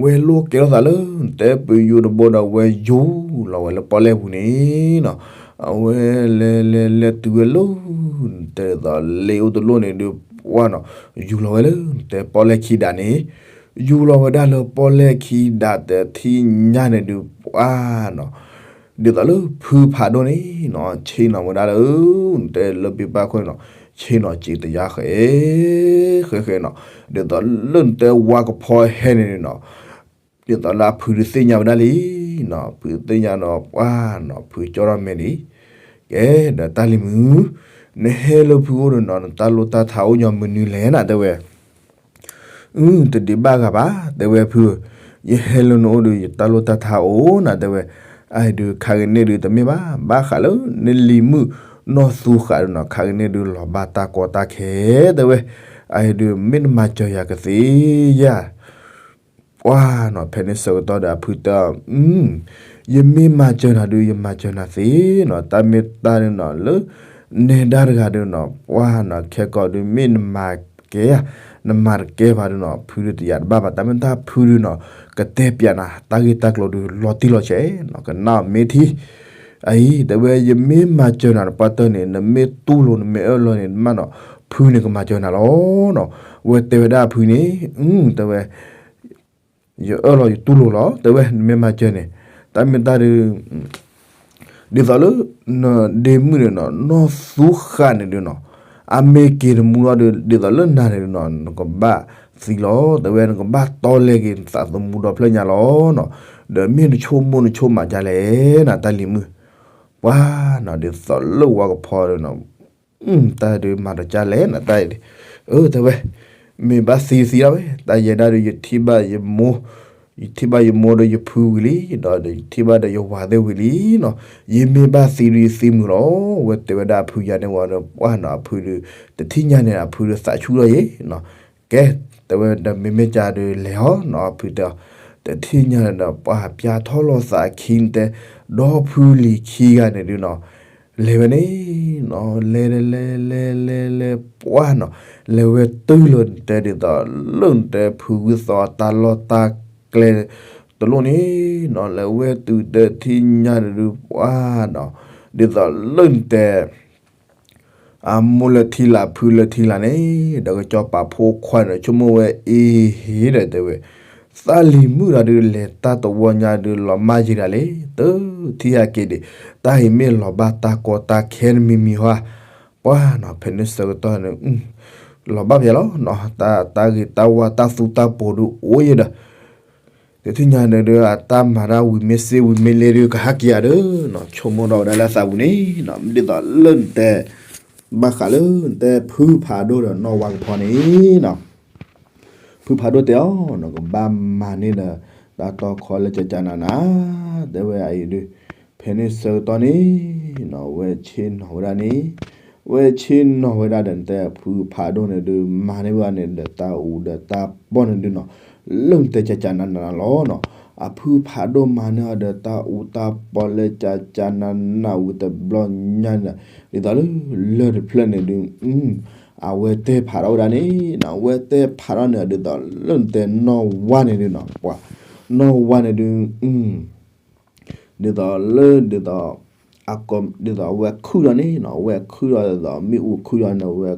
ဝဲလိၣ်ကဲထီၣ်သးလၢ နတဲပယိၤတဘိဒီး ဝဲယူၤလီၤဝဲလၢပီၣ်လဲၣ်ပူၤန့ၣ်နီၤ, အဝဲလဲၤလဲၤလဲၤတုၤဝဲလၢ နတဲဒ်သိးလ့အိၣ်တလိၣ်န့ၣ်ဒုး ပှၢ်နီၤ, ယူၤလီၤဝဲလၢ နတဲပီၣ်လဲၣ်ခံဒးန့ၣ်, ယူၤလီၤဝဲဒၣ်လၢပီၣ်လဲၣ်ခံဒးတထံၣ်ညါန့ၣ်ဒုး ပှၢ်နီၤ ဒ်သိးလၢဖုဖးဒိၣ်န့ၣ်နီၤ ဆ့ၣ်နီၤဝဲဒၣ်လၢ နတဲလၢပ့ပၢ်ခိၣ်န့ၣ်နီၤ, ဆ့ၣ်နီၤစံးတယါဃဲ ဃဲဃဲနီၤ, ဒ်သိးလၢနတဲဝါကဖီဟဲန့ၣ်နီၤ, ဒ်သိးလၢအဖုဒုးသ့ၣ်ညါဝဲဒၣ်လံနီၤ, ဖုသ့ၣ်ညါဒီးပှၢ်နီၤ ဖုကၠီထီၣ်မဲာ်လံ, ကဲဒီးတၢ်လံၤမုၣ်, နဟဲလၢဖုအိၣ်ဒီးနီၤ နတၢ်လိၣ်တၢ်ထါအိၣ်ညီမနုၤလဲၣ်နၤ တဲဝဲ အု တဒံးဘၣ်ဂၤဘၣ် တဲဝဲဖု, ယဟဲလၢနအိၣ်ဒီး ယတၢ်လိၣ်တၢ်ထါအိၣ်နၤ တဲဝဲ, အအံၤဒုး ခါကန့ၣ်ဒုးတမ့ၢ်ဘၣ်, ဘၣ်ဃးလၢနလံၤမုၣ်နီၢ်သူဃးဒီးနီၤ ခါကန့ၣ်ဒုးလီၤဘၣ်တၢ်ကီတၢ်ခဲ တဲဝဲ, အအံၤဒုး မ့ၢ်နမၤစၢၤယၤကသ့ဧါ ပှၢ်နီၤ ဖဲန့ၣ်ဆၢကတီၢ်ဒီးအဖုတဲအီၤ, ယမ့ၢ်မၤစၢၤနၤဒုး ယမၤစၢၤနၤသ့နီၤ, တၢ်မ့ၢ်တၢ်ဒုးနီၤ လၢနဲဒၣ်တဂၤဒုးနီၤ ပှၢ်နီၤ ခဲကိာ်ဒုး မ့ၢ်နမၤကဲဧါ, နမၤတကဲဘၣ်ဒုးနီၤ ဖုဒုးတယာ်တဘၣ်ဘၣ်, တၢ်မ့ၢ်တၢ်ဖုဒုးနီၤ ကတဲပျးနၤ တၢ်ဂ့ၢ်တၢ်ကျိၤဒုး လီၤတံၢ်လီၤဆဲးနီၤ ကနၣ်အီၤမ့ၢ်ထံ အအံၤ တဲဝဲ ယမ့ၢ်မၤစၢၤနၤတပှၢ်တၢၢ်န့ၣ် နမ့ၢ်တူၢ်လိာ် နမ့ၢ်အၢၣ်လီၤန့ၣ် မ့ၢ်နီၤ ဖုန့ၣ်ကမၤစၢၤနၤလီၤနီၤ, ဝဲတဲဝဲဒၣ်အဖုန့ၣ် အု တဲဝဲ ယအၢၣ်လီၤယတူၢ်လိာ်လီၤ တဲဝဲ နမ့ၢ်မၤစၢၤန့ၣ်, တၢ်မ့ၢ်တၢ်ဒုး ဒ်သိးလၢ နဒ့မုၣ်န့ၣ်နီၤ နီၢ်သူဃးန့ၣ်ဒုးနီၤ အမ့ၢ်က့ၤတမူလီၤဒုး ဒ်သိးလၢနၤန့ၣ်ဒုးနီၤ နကဘၣ်သံလီၤ တဲဝဲ နကဘၣ်တီလဲက့ၤနသးသမူဒီဖျၢၣ်ညါလီၤနီၤ, ဒီးမ့ၢ်နဆိကမိၣ်နဆိကမးဒ်လဲၣ်နၤ တၢ်လံၤမုၣ်, ပှၢ်နီၤ ဒ်သိးလၢဝါကဖီဒုးနီၤ တၢ်ဒုးမၤဒီးကၢ်လဲၣ်နၤ တၢ်အံၤဒုး, အၢ တဲဝဲ, မ့ၢ်ဘၣ်သံသံဒၣ်ဝဲ တၢ်ယဲဒၣ်ဒုး ယထံၣ်ဘၣ်ယမိၢ်, ယထံၣ်ဘၣ်ယမိၢ်ဒီးယဖုဝံၤလံ, ဒီးယထံၣ်ဘၣ်ဒီးယဝၤသ့ၣ်ဝံၤလံနီၤ, ယမ့ၢ်ဘၣ်သံဒုးယသံမုာ်လီၤ, ဝဲတဲဝဲဒၣ်အဖုယၤန့ၣ်ဝံၤဒီး ပှၢ်နီၤ အဖုဒုး တထံၣ်ညါန့ၣ် အဖုဒုးသးဆူၣ်ထီၣ်ယဲနီၤ, ကဲ, တဲဝဲဒီးမ့မ့ၢ်ကၢ်ဒုးလဲၤအီၤနီၤ အဖုတဲအီၤ, တထံၣ်ညါန့ၣ်ဒီး ပှၢ်ပျါထီၣ်လိာ်သးအခံန့ၣ်တဲ, ဒီဖုလံၤခံဂၤန့ၣ်ဒုးနီၤ လဲၤဝဲန့ၣ်နီၤ လဲၤလဲၤလဲၤလဲၤလဲၤလဲၤ ပှၢ်နီၤ လဲၤဝဲတုၤလၢနတဲဒ်သိး လၢနတဲဖုဝံသီတၢ်လီၢ်တၢ်ကျဲတလိၣ်န့ၣ်နီၤ လဲၤဝဲတုၤတထံၣ်ညါန့ၣ်ဒုး ပှၢ်နီၤ ဒ်သိးလၢနတဲ အမိၢ်လၢထံလာ် ဖုလၢထံလာ်န့ၣ် ဒီးကစီၤပၤဖိခွါန့ၣ် ဆိကမိၣ်ဝဲအ့ဟ့ဒီးတဲဝဲ, သးလံၤမုၣ်တဂၤဒုး လဲၤတၢ်တဝီညါဒုး လီၤမၢ်ယံၤတဂၤလဲၣ်, တထံၣ်ဟဲက့ၤဒံး, တၢ်အံၤမ့ၢ်လီၤဘၣ်တၢ်ကီတၢ်ခဲနမံၤမံၤဟါ, ပှၢ်နီၤ ဖဲန့ၣ်ဆၢကတီၢ်န့ၣ် လီၤဘၣ်ဖဲလီၤနီၤ တၢ်ဂ့ၤတၢ်ဝါတၢ်သူတၢ်ပိၤဒုးအိၣ်ယဲဒီး တထံၣ်ညါန့ၣ်ဒုး အတၢ်မၤတၢ်ဝံၤမ့ၢ်စ့ဝံၤမ့ၢ်လဲၣ်ဒုး ကဟးက့ၤယၤဒီးနီၤ ဆိကမိၣ်ဒီးဝဲဒၣ်လၢသးပူၤန့ၣ်နီၤ ဒ်သိးလၢနတဲ ဘၣ်ဃးလၢနတဲဖုဖးဒိၣ်ဒီးနီၢ်ဝါကဖီန့ၣ်နီၤ ဖုဖးဒိၣ်တဲအီၤနီၤ ကဘၣ်မၤန့ၢ်ဒီး တၢ်တီခီလၢကကနနၤ တဲဝဲအံၤဒုး ဖဲန့ၣ်ဆၢကတီၢ်န့ၣ်နီၤ ဝဲဆ့ၣ်နီၤဝဲဒၣ်န့ၣ် ဝဲဆ့ၣ်နီၤဝဲဒၣ်ဒီးနတဲဖုဖးဒိၣ်န့ၣ်ဒုး မၤန့ၢ်ဝဲန့ၣ်ဒီးတၢ်အူဒီးတၢ်ပီၢ်န့ၣ်ဒုးနီၤ လၢနတဲကကနနၤလီၤနီၤ အဖုဖးဒိၣ်မၤန့ၢ်အီၤဒီးတၢ်အူတၢ်ပီၢ်လၢကကနနၤဝံၤတဘျီညါန့ၣ် ဒ်သိးလၢ လၢၢ်တဖျၢၣ်န့ၣ်ဒုး အဝဲတဲဖးထီၣ်ဝဲဒၣ်န့ၣ်နီၤ အဝဲတဲဖးထီၣ်န့ၣ် ဒ်သိးလၢနတဲနီၢ်ဝါန့ၣ်ဒုးနီၤ ပှၤ နီၢ်ဝါန့ၣ်ဒုး ဒ်သိးလၢ ဒ်သိး အက ဒ်သိးအဝဲခုၣ်ဒီးန့ၣ်နီၤ အဝဲခုၣ်ဒီးဒ်သိး မ့ၣ်အူခုၣ်ဒီးန့ၣ် အဝဲ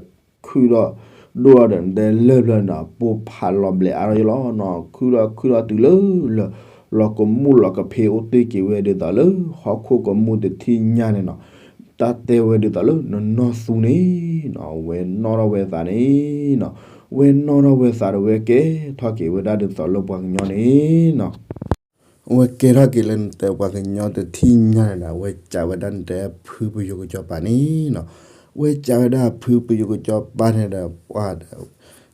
ခုၣ်ဒီး ဒိၣ်ဒီးဒီး နတဲလၢၢ်ဖျၢၣ်န့ၣ် ပိၢ်ဖးလီၤဘျဲးအါထီၣ်ယလီၤနီၤ ခုၣ်ဒီးခုၣ်ဒီးတုၤလၢ လၢၢ် လီၤကမူၣ်လီၤကဖ့အိၣ်တ့ၢ်က့ၤဝဲဒ်သိးလၢ ဟီၣ်ခိၣ်ကမူၣ်တထံၣ်ညါန့ၣ်နီၤ တၢ်တဲဝဲဒ်သိးလၢ နနီၢ်သူန့ၣ်နီၤ ဝဲနီၣ်ထီၣ်ဝဲသးန့ၣ်နီၤ ဝဲနီၣ်ထီၣ်ဝဲသးဒီးဝဲကဲထီၣ်က့ၤဝဲဒၣ်ဒ်သိးလၢပှၤကညီန့ၣ်နီၤ အဝဲကဲထီၣ်က့ၤလၢနတဲပှၤကညီတထံၣ်ညါန့ၣ်ဒီး အဝဲစံးဝဲဒၣ်နတဲဖုပယိၤကစီၤပၤန့ၣ်နီၤ အဝဲစံးဝဲဒၣ်ဖုပယိၤကစီၤပၤန့ၣ်ဒီး ပှၤဒီး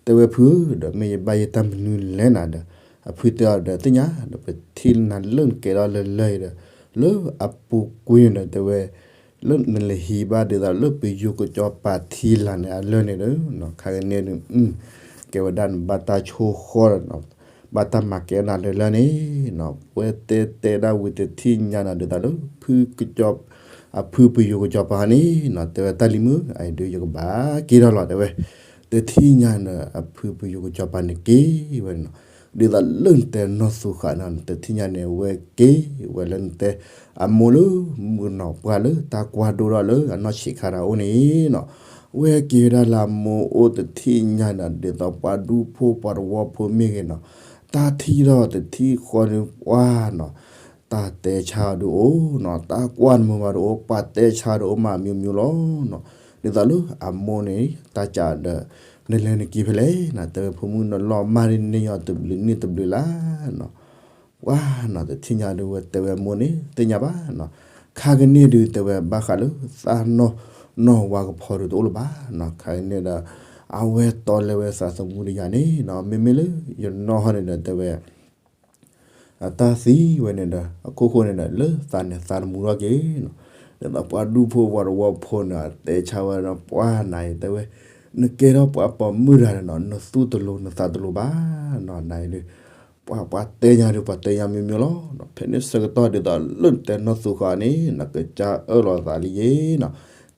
တဲဝဲဖုဧၢ ဒီးမ့ၢ်ယဘၣ်ယတၢ်မနုၤလဲၣ်နၤဒီး အဖုတဲအီၤဒီးသ့ၣ်ညါဒီး ပထံၣ်နၤလၢနကဲထီၣ်လၢလၢၢ်အံၤဒီး လၢအပူၤကွံာ်န့ၣ်ဒီးတဲဝဲ လၢနလဲၤဟံးဘၣ်ဒ်သိးလၢပယိၤကစီၤပၤထံလာ်န့ၣ် အလၢၢ်န့ၣ်ဒီး ခါကန့ၣ်ဒီး ကဲဝဲဒၣ်နဘၣ်တၢ်ဆိၣ်ဃီဒီး ဘၣ်တၢ်မၤကဲနၤလၢလၢၢ်န့ၣ်နီၤ ပဝဲတဲတဲဒၣ်ဝံၤတထံၣ်ညါနၤဒ်သိးလၢ ဖုကစီၤ အဖုပယိၤကစီၤပၤန့ၣ်နီၤ တဲဝဲတၢ်လံၤမုၣ် အအံၤဒုးယကဘၣ်က့ၤထီၣ်လီၤ တဲဝဲ တထံၣ်ညါန့ၣ် အဖုပယိၤကစီၤပၤန့ၣ်က့ၤဝဲန့ၣ်နီၤ ဒ်သိးလၢနတဲနီၢ်သူဃာ်န့ၣ် တထံၣ်ညါန့ၣ် ဝဲက့ၤဝဲလၢနတဲ အမိၢ်လၢမုၣ်ကနီၤပှၢ်လၢတၢ်ကွၢ်ဒိၣ်ထီၣ်လၢအနီၢ်ဆံးခါတၢ်အိၣ်န့ၣ်နီၤ, ဝဲက့ၤဝဲဒၣ်လၢအမိၢ်အိၣ်တထံၣ်ညါန့ၣ် ဒ်သိးပှၤဒူဖိပှၤသဝီဖိမ့ၢ်ဂ့ၤနီၤ, တၢ်ထံၣ်ထီၣ်တထံၣ်ဃီဒုးပှၢ်နီၤ, တၢ်တဲဆါအီၤဒုးအိၣ်နီၤ, တၢ်ကွၢ်နမုာ်ဘၣ်ဒုးအိၣ်, ပှၤတဲဆါအီၤဒုးအိၣ်မး အမျိုးမျိုးလီၤနီၤ. ဒ်သိးလၢအမိၢ်န့ၣ် တၢ်စံးဒီး နလဲၤနက့ၤဖဲလဲၣ်နီၤ, တဲဝဲ ဖိမုၣ် နလီၤမၢ်ဒ်န့ၣ်ယီၤတဘျုးန့ၢ်တဘျုးလၢ်နီၤ, ပှၢ်နီၤ တထံၣ်ညါဒုးဝဲတဲဝဲအမိၢ်န့ၣ် သ့ၣ်ညါဘၣ်နီၤ, ခါကန့ၣ်ဒုးတဲဝဲ ဘၣ်ဃးလၢသးနီၢ် နီၢ်ဝါကဖီဒုးတအိၣ်လၢၤဘၣ်နီၤ, ခါကန့ၣ်ဒီး အဝဲတီလဲဝဲသးသမူတယၤန့ၣ်နီၤ, မ့မ့ၢ်လၢယနီၢ်ဟီန့ၣ်ဒီးတဲဝဲ အတၢ်သံဝဲန့ၣ်ဒီး အခိၣ်ဃိန့ၣ်ဒီး လၢသးန့ၣ်သးတမူထီၣ်က့ၤနီၤ, ဒ်သိးပှၤဒူဖိပှၤသဝီဖိန့ၣ် တဲဆါဝဲဒီး ပှၢ်နၤအံၤတဲဝဲ နကဲထီၣ်ပှၤပိာ်မုၣ်တဂၤန့ၣ်နီၤ, နသူၣ်တလိၤနသးတလိၤဘၣ်နီၤ, နၤအံၤဒုး ပှၤ ပှၤတဲညါဒုး ပှၤတဲညါမ့ၢ်မ့ၢ်လီၤနီၤ, ဖဲန့ၣ်ဆၢကတီၢ်ဒ်သိးလၢနတဲနီၢ်သူဃာ်န့ၣ်နီၤ, ကစၢ်အၢၣ်လီၤသးလံယ့ၤနီၤ,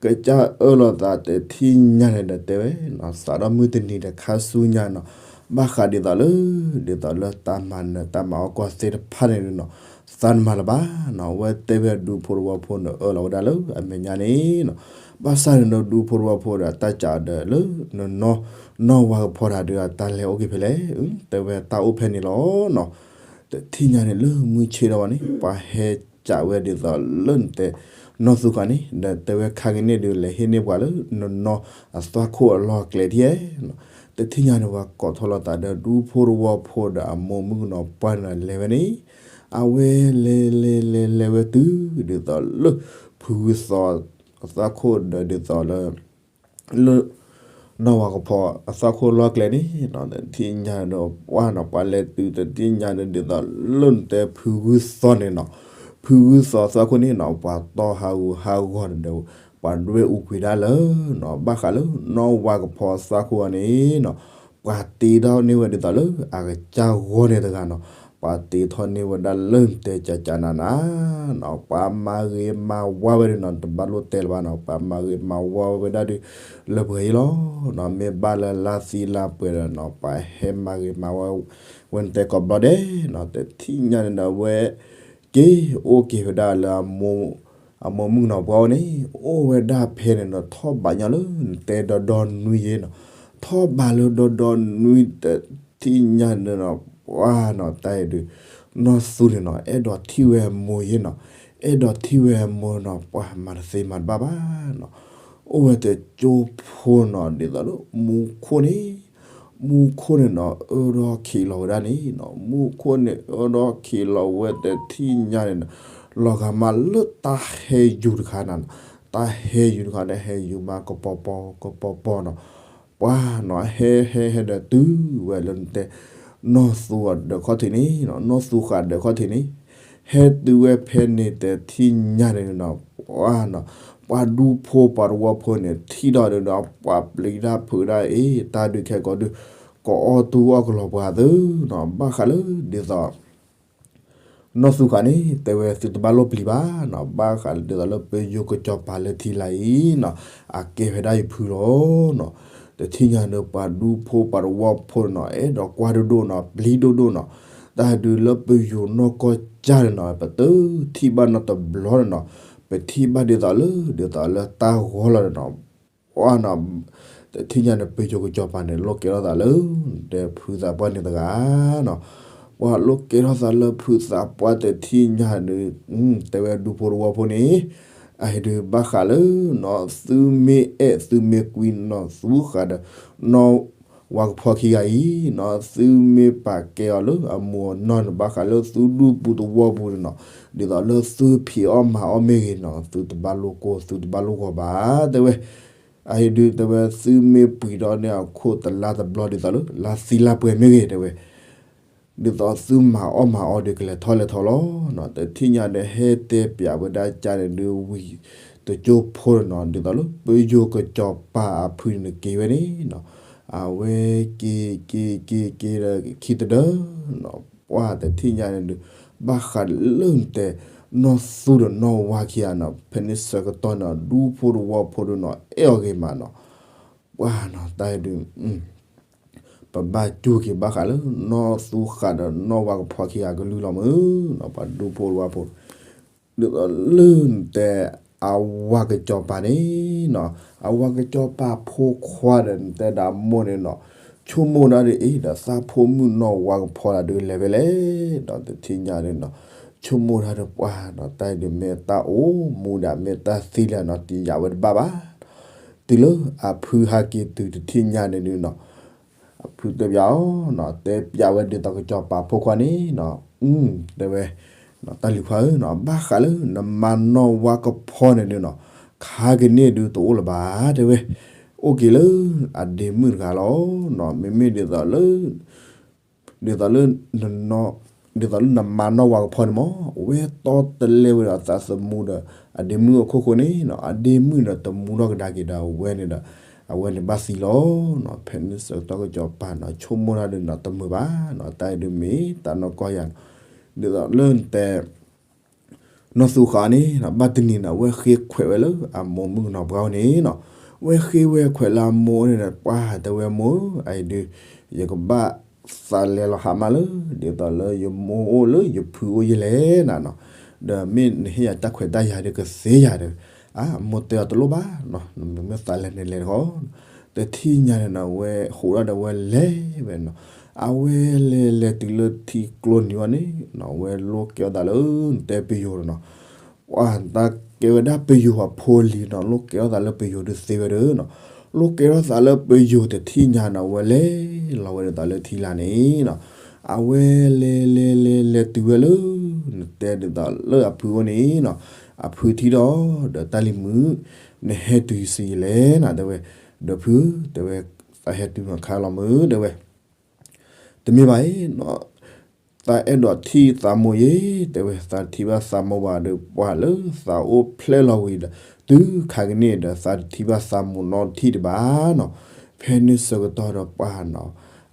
ကစၢ်အၢၣ်လီၤသးတထံၣ်ညါန့ၣ်ဒီးတဲဝဲနီၤ, စးထီၣ်မုၢ်တနံၤဒီးခါဆူညါနီၤ, ဘၣ်ဃးဒ်သိးလၢ ဒ်သိးလၢတၢ်မၤနၢၤတၢ်မၤအီၣ်ကွၢ်သ့ၣ်တဖၣ်န့ၣ်ဒုးနီၤ, သးနမၤလၢၤဘၣ်နီၤ, ဝဲတဲဝဲဒူဖိသဝီဖိန့ၣ် အၢၣ်လီၤဝဲဒၣ်လၢအမဲာ်ညါန့ၣ်နီၤ, ဘၣ်ဆၣ်န့ၣ်ဒီးဒူဖိသဝီဖိဒီး တၢ်စံးဒီးလၢ နနီၢ် နီၢ်ဝါကဖီတၢ်ဒုး တၢ်လဲၤအိၣ်က့ၤဖဲလဲၣ်, တဲဝဲတၢ်အိၣ်ဖဲန့ၣ်လီၤနီၤ, တထံၣ်ညါန့ၣ်လၢမုၢ်ဆ့ၣ်ထီၣ်ဘၣ်န့ၣ် ပှၤဟဲစံးဝဲဒ်သိးလၢနတဲ နီၢ်သူဃာ်န့ၣ် ဒီးတဲဝဲခါကန့ၣ်ဒုး လဲၤဟ့ၣ်န့ၢ်ပှၤလၢနနီၢ်အသွၣ်ခိၣ်အလီၢ်အကျဲထံၣ်ဧါနီၤ, တထံၣ်ညါန့ၣ် ပှၤကိးထီၣ်လိာ်သးဒီးဒူဖိသဝီဖိဒီးအမိၢ်မုၣ်ကနီၤပှၢ်န့ၣ်ဒီးလဲၤဝဲန့ၣ်, အဝဲလဲၤလဲၤလဲၤလဲၤဝဲတုၤ ဒ်သိးလၢ ဖုဂုၢ်သီအသွၣ်ခိၣ်ဒီးဒ်သိးလၢ လၢ နီၢ်ဝါကဖီအသွၣ်ခိၣ်လီၢ်ကျဲန့ၣ်နီၤ, တထံၣ်ညါဒီးပှၢ်နီၤ ပှၤလဲၤတုၤတထံၣ်ညါဒီးဒ်သိးလၢနတဲဖုဂုၢ်သီန့ၣ်နီၤ, ဖုဂုၢ်သီအသွၣ်ခိၣ်န့ၣ်နီၤ ပှၤတီၢ်ဟးဂူာ်ဟးဂီၤန့ၣ်ဒီး ပှၤဒွဲၣ်အူကွံာ်ဒၣ်လၢနီၤ, ဘၣ်ဃးလၢနီၢ်ဝါကဖီအသွၣ်ခိၣ်အီၤန့ၣ်နီၤ, ပှၤတ့ထီၣ်န့ၢ်ဝဲဒ်သိးလၢအကစၢ်ဂီၢ်န့ၣ်တဂၤနီၤ, ပှၤတ့ထီၣ်န့ၢ်ဝဲဒၣ်လၢနတဲကကနၤနၤနီၤ, ပှၤမၤဂ့ၤမၤဝါဝဲဒၣ်နီၤ, တဘၣ်လိၣ်တဲလၢၤဘၣ်နီၤ, ပှၤမၤဂ့ၤမၤဝါဝဲဒၣ်ဒုး လၢပှဲၤအံၤလီၤနီၤ, မ့ၢ်ဘၣ်လၢလါသံလါပှဲၤဒီးနီၤ ပှၤဟဲမၤဂ့ၤမၤဝါဝဲနတဲကိးဘျီဒဲးနီၤ, တထံၣ်ညါန့ၣ်ဒီးအဝဲ က့ၤအိၣ်က့ၤဝဲဒၣ်လၢ အမိၢ်မုၣ်ကနီၤပှၢ်အိၣ်န့ၣ် အိၣ်ဝဲဒၣ်ဖဲန့ၣ်နီၤ, ထီၣ်ဘးညါလၢနတဲဒီဒီနွံယ့ၤနီၤ, ထီၣ်ဘးလၢဒီဒီနွံတထံၣ်ညါန့ၣ်နီၤ, ပှၢ်နီၤ တၢ်အံၤဒုး နီၢ်သူန့ၣ်နီၤ အဲၣ်ဒိးထံၣ်ဝဲအမိၢ်ယ့ၤနီၤ, အဲၣ်ဒိးထံၣ်ဝဲအမိၢ်နီၤ, ပှၢ်မၤတသ့မၤတဘၣ်ဘၣ်နီၤ, အိၣ်ဝဲတကၠိဖိနီၤ ဒ်သိးလၢမူခိၣ်န့ၣ် မူခိၣ်န့ၣ်နီၤ အၢထီၣ်ခံးလီၤဝဲဒၣ်န့ၣ်နီၤ, မူခိၣ်န့ၣ် အၢထီၣ်ခံးလီၤဝဲတထံၣ်ညါန့ၣ်နီၤ, လီၤဂာ်မးလၢတၢ်ဟဲယူၤတခါနီၤ, တၢ်ဟဲယူၤတခါန့ၣ် ဟဲယူၤမးကပီၤပီၤကပီၤပီၤနီၤ, ပှၢ်နီၤ ဟဲဟဲဟဲဒီးတုၤဝဲလၢနတဲ နီၢ်သူဃာ်ဒီးခီၣ်ထံးန့ၣ်နီၤ, နီၢ်သူဃာ်ဒီးခီၣ်ထံးန့ၣ် ဟဲတုၤဝဲဖဲန့ၣ်တထံၣ်ညါန့ၣ်နီၤ, ပှၢ်နီၤ ပှၤဒူဖိပှၤသဝီဖိန့ၣ် ထံၣ်ဒီးဒီး ပှၤပျံၤတၢ်ဖုးဒၣ်အ့ၣ် တၢ်ဒုးခဲကိးဒုး ကအီၣ်တူၢ်အီၣ်ကလီၤပှၤသုနီၤ, ဘၣ်ဃးလၢဒ်သိး နီၢ်သူဃာ်န့ၣ် တဲဝဲသုတဘၣ်လိၣ်ပျံၤဘၣ်နီၤ, ဘၣ်ဃးလၢဒ်သိးလၢပယိၤကစီၤပၤလၢထံလာ်အံၤနီၤ, အကဲဝဲဒၣ်ယဖုလီၤနီၤ, တထံၣ်ညါန့ၣ် ပှၤဒူဖိပှၤသဝီဖိန့ၣ်နီၤ အဲၣ်ဒိးကွၢ်ဒိၣ်ဒိၣ်နီၤ, ပျံၤဒိၣ်ဒိၣ်နီၤ, တၢ်ဒုးလၢပယိၤနီၢ်ကီၢ်ကၢ်န့ၣ်နီၤ ပတထံၣ်ဘၣ်နီတဘျီန့ၣ်နီၤ, ပထံၣ်ဘၣ်ဒ်သိးလၢ ဒ်သိးလၢတၢ်ဂီၤလီၤန့ၣ်နီၤ ပှၢ်နီၤ, တထံၣ်ညါန့ၣ် ပယိၤကစီၤပၤန့ၣ် လိၣ်ကဲထီၣ်သးလၢ ဒီးဖုသးပှၢ်န့ၣ်တဂၤနီၤ, ပှၢ်လိၣ်ကဲထီၣ်သးလၢဖုသးပှၢ်တထံၣ်ညါန့ၣ် တဲဝဲဒူဖိသဝီဖိန့ၣ် အဟဲဒုးဘၣ်ဃးလၢနီၤ သုမ့ၢ်အဲၣ်သုမ့ၢ်ကွံနီၤ သူဃာ်ဒီး နီၢ်ဝါကဖီခံဂၤအံၤနီၤ သုမ့ၢ်ပာ်ကဲအီၤလၢအမိၢ်အနီၢ်န့ၣ် ဘၣ်ဃးလၢသုဒူပူၤသဝီပူၤန့ၣ်နီၤ ဒ်သိးလၢသုဖံးအီၣ်မၤအီၣ်မ့ၢ်ဂ့ၤနီၤ သုတဘၣ်လိၣ်ကိၢ် သုတဘၣ်လိၣ်ဂီၤဘၣ် တဲဝဲ အဟဲဒုးတဲဝဲ သုမ့ၢ်ပှံၤဒီးန့ၢ်အခိၣ်တလါတဘျီဒ်သိးလၢ လါသံလါပှဲၤမ့ၢ်ဂ့ၤ တဲဝဲ ဒ်သိးသုမၤအီၣ်မၤအီဒုးကလဲၤထီၣ်လဲၤထီလီၤနီၤ တထံၣ်ညါဒီးဟဲတဲပၠးဝဲဒၣ်ကၢ်န့ၣ်ဒုးဝံၤတကၠိဖိနီၤ ဒ်သိးလၢ ပယိၤကစီၤပၤအဖုန့ၣ်က့ၤဝဲန့ၣ်နီၤ အဝဲက့ၤက့ၤက့ၤက့ၤဒီးခံတဒၢနီၤ ပှၢ်တထံၣ်ညါန့ၣ်ဒုး ဘၣ်ဃးလၢနတဲ နီၢ်သူဒီးနီၢ်ဝါခံဂၤနီၤ ဖဲန့ၣ်ဆၢကတီၢ်န့ၣ် ဒူဖိသဝီဖိဒုးနီၤ အဲၣ်အီၤဂ့ၤမးနီၤ ပှၢ်နီၤ တၢ်ဒုး ပ ပဘၣ်စူၢ်က့ၤဘၣ်ဃးလၢ နီၢ်သူဃာ်ဒီးနီၢ်ဝါကဖီခံဂၤကလုၢ်လီၤမုၢ်နီၤ ပှၤဒူဖိတဝါဖိ ဒ်သိးလၢနတဲ အဝၤကစီၤပၤန့ၣ်နီၤ အဝၤကစီၤပၤဖိခွါဒီးနတဲဒၣ်အမိၢ်န့ၣ်နီၤ ဆိကမိၣ်ဒၣ်ဒ်အံၤ ဒီးသးဖိမုၣ်နီၢ်ဝါကဖီဒၣ်ဒုးလဲၤဖဲလဲၣ် ဒီးတထံၣ်ညါန့ၣ်နီၤ ဆိကမိၣ်ဒၣ်ဒီးပှၢ်နီၤ တၢ်အံၤဒုးမ့ၢ်တၢ်အိၣ်မူဒၣ် မ့ၢ်တၢ်သံလၢာ်နီၤ တယာ်ဝဲတဘၣ်ဘၣ် တုၤလၢအဖုဟးက့ၤတုၤတထံၣ်ညါန့ၣ်ဒုးနီၤ အဖုတဲပၠးအီၤနီၤ တဲပၠးဝဲဒ်သိးကစီၤပၤဖိခွါန့ၣ်နီၤ တဲဝဲ တၢ်လံၤခွါဧၢနီၤ ဘၣ်ဃးလၢနမါနီၢ်ဝါကဖီန့ၣ်ဒုးနီၤ ခါကန့ၢ်ဒုးတအိၣ်လၢၤဘၣ် တဲဝဲ အိၣ်က့ၤလၢအဒ့မုၣ်တဂၤလီၤနီၤ မ့မ့ၢ်ဒ်သိးလၢ ဒ်သိးလၢ ဒ်သိးလၢနမါနီၢ်ဝါကဖီန့ၣ်မ့ၢ် ဝဲတီတလဲဝဲဒီးသးသမူဒီး အဒ့မုၣ်အခိၣ်ဃိန့ၣ်နီၤ အဒ့မုၣ်ဒီးတမူထီၣ်ကဒါက့ၤဒီးအဝဲန့ၣ်ဒီး အဝဲန့ၣ်ဘၣ်သံလီၤနီၤ ဖဲန့ၣ်ဆၢကတီၢ်ကစီၤပၤနီၤ ဆိကမိၣ်တၢ်ဒုးနီၤ တမုာ်ဘၣ်နီၤ တၢ်အံၤဒုးမ့ၢ်တၢ်နီၢ်ကီၢ်ယၤနီၤ ဒ်သိးလၢနတဲ နီၢ်သူဃာ်န့ၣ်နီၤ ဘၣ်တနံၤနီၤ ဝဲဃ့ခွဲးဝဲလၢအမိၢ်မုၣ်ကနီၤပှၢ်အိၣ်န့ၣ်နီၤ ဝဲဃ့ဝဲခွဲးလၢအမိၢ်န့ၣ်ဒီး ပှၢ်တဲဝဲမိၢ် အအံၤဒုး ယကဘၣ်သးလဲၤလီၤဟးမးလၢ ဒ်သိးလၢယမိၢ်အိၣ်လၢယဖုအိၣ်ယဲလဲၣ်နၤနီၤ ဒီးမ့ၢ်နဟ့ၣ်ယၤတၢ်ခွဲးတၢ်ယာ်ဒီးကသ့ယၤဒီး အမိၢ်တဲအီၤတလိၣ်ဘၣ်နီၤ နမ့ၢ်သးလဲၤန့ၣ်လဲၤတခီ တထံၣ်ညါန့ၣ်နီၤ ဝဲဃိးဒၣ်ဒီးဝဲလဲၤဝဲနီၤ အဝဲလဲၤလဲၤတုၤလၢထံကျိနံၤဝဲန့ၣ်နီၤ ဝဲလိၣ်ကဲထီၣ်သးလၢ နတဲပယိၤနီၤ ပှၢ်တၢ်ကဲဝဲဒၣ်ပယိၤအဖိလံၤနီၤ လိၣ်ကဲထီၣ်သးလၢပယိၤဒုးသ့ဝဲဒီးနီၤ လိၣ်ကဲထီၣ်သးလၢပယိၤတထံၣ်ညါနီၤ ဝဲလဲၤလီၤဝဲဒ်သိးလၢထံလာ်န့ၣ်နီၤ အဝဲလဲၤလဲၤလဲၤလဲၤတုၤဝဲလၢ နတဲဒ်သိးလၢအဖုအိၣ်န့ၣ်နီၤ အဖုထံၣ်ဒီး ဒီးတၢ်လံၤမုၣ် နဟဲတုၤဆံးယလဲၣ်နၤ တဲဝဲ ဒီးဖု တဲဝဲ သးဟဲတုၤမးခါလီၤမုၢ် တဲဝဲ တမ့ၢ်ဘၣ်အံၤနီၤ သးအဲၣ်ဒိးထံၣ်သးမိၢ်ယဲ တဲဝဲ သးတထံၣ်ဘၣ်သးမိၢ်ဘၣ်ဒီး ပှၢ်လၢသးအိၣ်ဖျဲၣ်လီၤဝံၤဒီး တုၤခါကန့ၣ်ဒီး သးတထံၣ်ဘၣ်သးမိၢ်နီတထံၣ်ဒံးဘၣ်နီၤ ဖဲန့ၣ်ဆၢကတီၢ်ဒီးပှၢ်နီၤ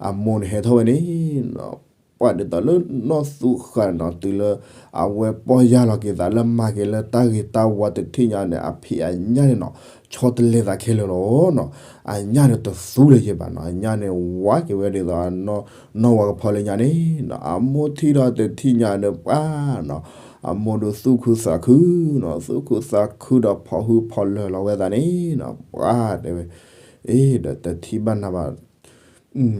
အမိၢ်န့ၣ်ဟဲထီၣ်ဝဲန့ၣ်နီၤ ပှၢ်ဒ်သိးလၢနီၢ်သူဃာ်နီၤ တုၤလၢအဝဲပီၢ်ယၢ်လီၤက့ၤသးလၢမၤက့ၤလၢတၢ်ဂ့ၤတၢ်ဝါတထံၣ်ညါန့ၣ် အဖံးအညၣ်န့ၣ်နီၤ ဆီတလဲသးခဲလၢာ်လီၤနီၤ အညၣ်န့ၣ်တသူလၢၤယဲဘၣ်နီၤ အညၣ်န့ၣ်ဝါက့ၤဝဲဒ်သိး နီၢ်ဝါကဖီလၢညါန့ၣ်နီၤ အမိၢ်ထံၣ်ဒီးတထံၣ်ညါဒီးပှၢ်နီၤ အမိၢ်ဒုးသူၣ်ခုသးခုနီၤ သူၣ်ခုသးခုဒီးဖီၣ်ဟုဖီၣ်လၢာ်လီၤဝဲသးန့ၣ်နီၤ ပှၢ်တဲဝဲ အ့ ဒီးတထံၣ်ဘၣ်နၤဘၣ်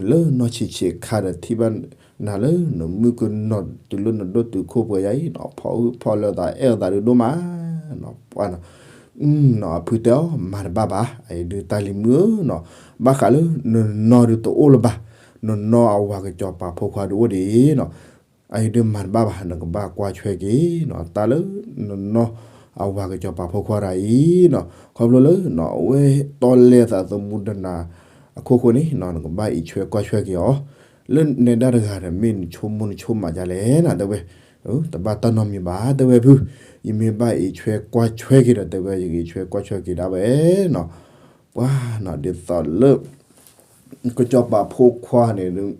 လၢနီၢ်ဆံးဆံးခါဒီးထံၣ်ဘၣ်နၤလၢ နမုၣ်ကနီၤတုၤလၢနဒိၣ်တုာ်ခိၣ်ပှဲၤယၤအံၤနီၤ ဖီၣ်ဟုဖီၣ်လၢာ်သးအဲၣ်အီၤသးဒုးဒိၣ်မးနီၤ ပှၢ်နီၤ နီၤအဖုတဲအီၤ မၤတဘၣ်ဘၣ် အအံၤဒုးတၢ်လံၤမုၣ်ဧၢနီၤ ဘၣ်ဃးလၢနနီၢ်ဒုးတအိၣ်လၢၤဘၣ် နနီၢ်အဝၤကစီၤပၤဖိခွါဒုးအိၣ်ဒံးနီၤ အအံၤဒုးမၤတဘၣ်ဘၣ် နကဘၣ်ကွၢ်ဆွဲက့ၤနီၤ တၢ်လၢနနီၢ်အဝၤကစီၤပၤဖိခွါတဂၤအံၤနီၤ ခီဖျိလၢနီၤ အဝဲတီလဲသးသမူတနၤအခိၣ်ဃိန့ၣ်နီၤ နကဘၣ်အံးဆွဲကွၢ်ဆွဲက့ၤအီၤ လၢနဲဒၣ်တဂၤဒီး မ့ၢ်နဆိကမိၣ်နဆိကမးဒ်လဲၣ်နၤ တဲဝဲ တဘၣ်တၢ်နီတမံၤဘၣ် တဲဝဲဖု ယမ့ၢ်ဘၣ်အံးဆွဲကွၢ်ဆွဲက့ၤဒီး တဲဝဲ ယကအံးဆွဲကွၢ်ဆွဲက့ၤဒၣ်ဝဲနီၤ ပှၢ်နီၤ ဒ်သိးလၢ ကစီၤပၤဖိခွါန့ၣ်ဒုး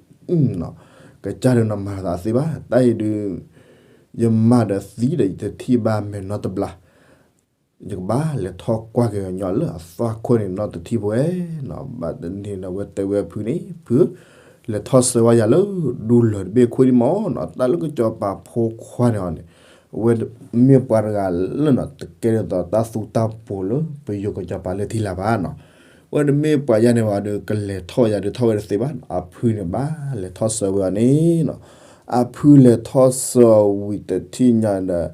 ကစၢ်ဒုးနီၤမၤသးသ့ဘၣ် တၢ်အံၤဒုး ယမၤဒီးသံဒီး ယတထံၣ်ဘၣ်မဲာ်နီတဘျီ ယကဘၣ်လဲၤထီၣ်ကွၢ်က့ၤညီလၢအသွၣ်ခိၣ်န့ၣ် နီတထံၣ်ဖဲနီၤ ဘၣ်တနံၤဒီး ဝဲတဲဝဲအဖုန့ၣ် ဖု လဲၤထီၣ်ဆှၢဝဲယၤလၢ ဒူလၢၢ်တဘ့ၣ်ခိၣ်ဒံးမးနီၤ တၢ်လၢကစီၤပၤဖိခွါန့ၣ်အီၤန့ၣ် အဝဲမ့ၢ်ပှၤတဂၤလၢနီၤ တကဲဒ်သိးတၢ်သူတၢ်ပှီၤလၢ ပယီၤကစီၤပၤလၢထံလာ်ဘၣ်နီၤ အဝဲတမ့ၢ်ပှၤယၤန့ၣ်ဘၣ်ဒီး ကလဲၤထီၣ်ယၤဒုးထီၣ်ဝဲတသ့ဘၣ် အဖုန့ၣ်ဘၣ်လဲၤထီၣ်ဆှၢဝဲအီၤန့ၣ်နီၤ အဖုလဲၤထီၣ်ဆှၢဝံၤတထံၣ်ညါဒီး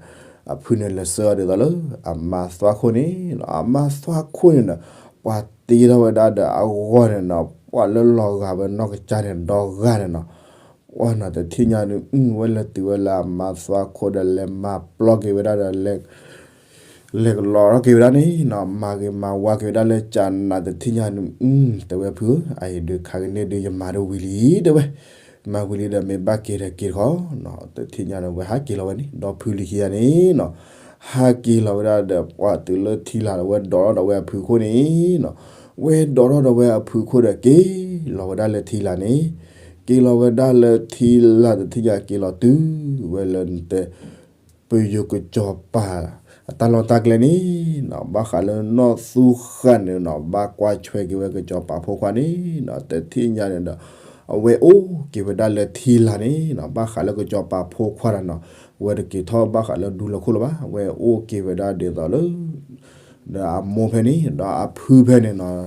အဖုန့ၣ်လဲၤဆှၢအီၤဒ်သိးလၢ အမါသွၣ်ခိၣ်န့ၣ်နီၤ အမါသွၣ်ခိၣ်န့ၣ်ဒီး ပှၤတ့ထီၣ်ဝဲဒၣ်ဒီးအဂီၢ်န့ၣ်နီၤ ပှၤလၢလီၤဂာ်ဝဲနီၢ်ကစၢ်န့ၣ်ဒီဂၤန့ၣ်နီၤ ပှၢ်နီၤ တထံၣ်ညါဒုး ဝဲလဲၤတုၤဝဲလၢအမါသွၣ်ခိၣ်ဒီး လဲၤမၤပျီက့ၤဝဲဒၣ်ဒီး လဲၤကလီၤထီၣ်က့ၤဝဲဒၣ်န့ၣ်နီၤ မၤဂ့ၤမၤဝါက့ၤဝဲဒၣ်လၢကၠးနး တထံၣ်ညါဒုး တဲဝဲဖုဧၢ အအံၤဒုးခါကန့ၣ်ဒုး ယမၤဒုးဝံၤလံ တဲဝဲ မၤဝံၤလံဒီး မ့ၢ်ဘၣ်က့ၤဒီးက့ၤတခီနီၤ တထံၣ်ညါဒီး ဝဲဟးက့ၤလီၤဝဲန့ၣ် ဒီဖုလံၤခံဂၤန့ၣ်နီၤ ဟးက့ၤလီၤဝဲဒၣ်ဒီး ပှၢ်တုၤလၢထံလာ်ဒီး ဝဲဒိးထီၣ်ဒီးဝဲအဖုခိၣ်န့ၣ်နီၤ ဝဲဒိးထီၣ်ဒီးဝဲအဖုခိၣ်ဒီး က့ၤလီၤဝဲဒၣ်လၢထံလာ်န့ၣ် က့ၤလီၤဝဲဒၣ်လၢထံလာ်တထံၣ်ညါ က့ၤလီၤတုၤဝဲလၢနတဲ ပယီၤကစီၤပၤ အတၢ်လီၢ်တၢ်ကျဲန့ၣ်နီၤ ဘၣ်ဃးလၢနီၢ်သူဃာ်န့ၣ်နီၤ ဘၣ်ကွၢ်ဆွဲက့ၤဝဲကစီၤပၤဖိခွါန့ၣ်နီၤ တထံၣ်ညါန့ၣ်ဒီး အဝဲအိၣ်က့ၤဝဲဒၣ်လၢထံလာ်န့ၣ်နီၤ, ဘၣ်ဃးလၢကစီၤပၤဖိခွါတဂၤနီၤ, ဝဲတက့ၤထီၣ်ဘၣ်ဃးလၢဒူလီၢ်ခိၣ်လၢၤဘၣ်, ဝဲအိၣ်က့ၤဝဲဒၣ်ဒ်သိးလၢ ဒီးအမိၢ်ဖဲန့ၣ် ဒီးအဖုဖဲန့ၣ်နီၤ,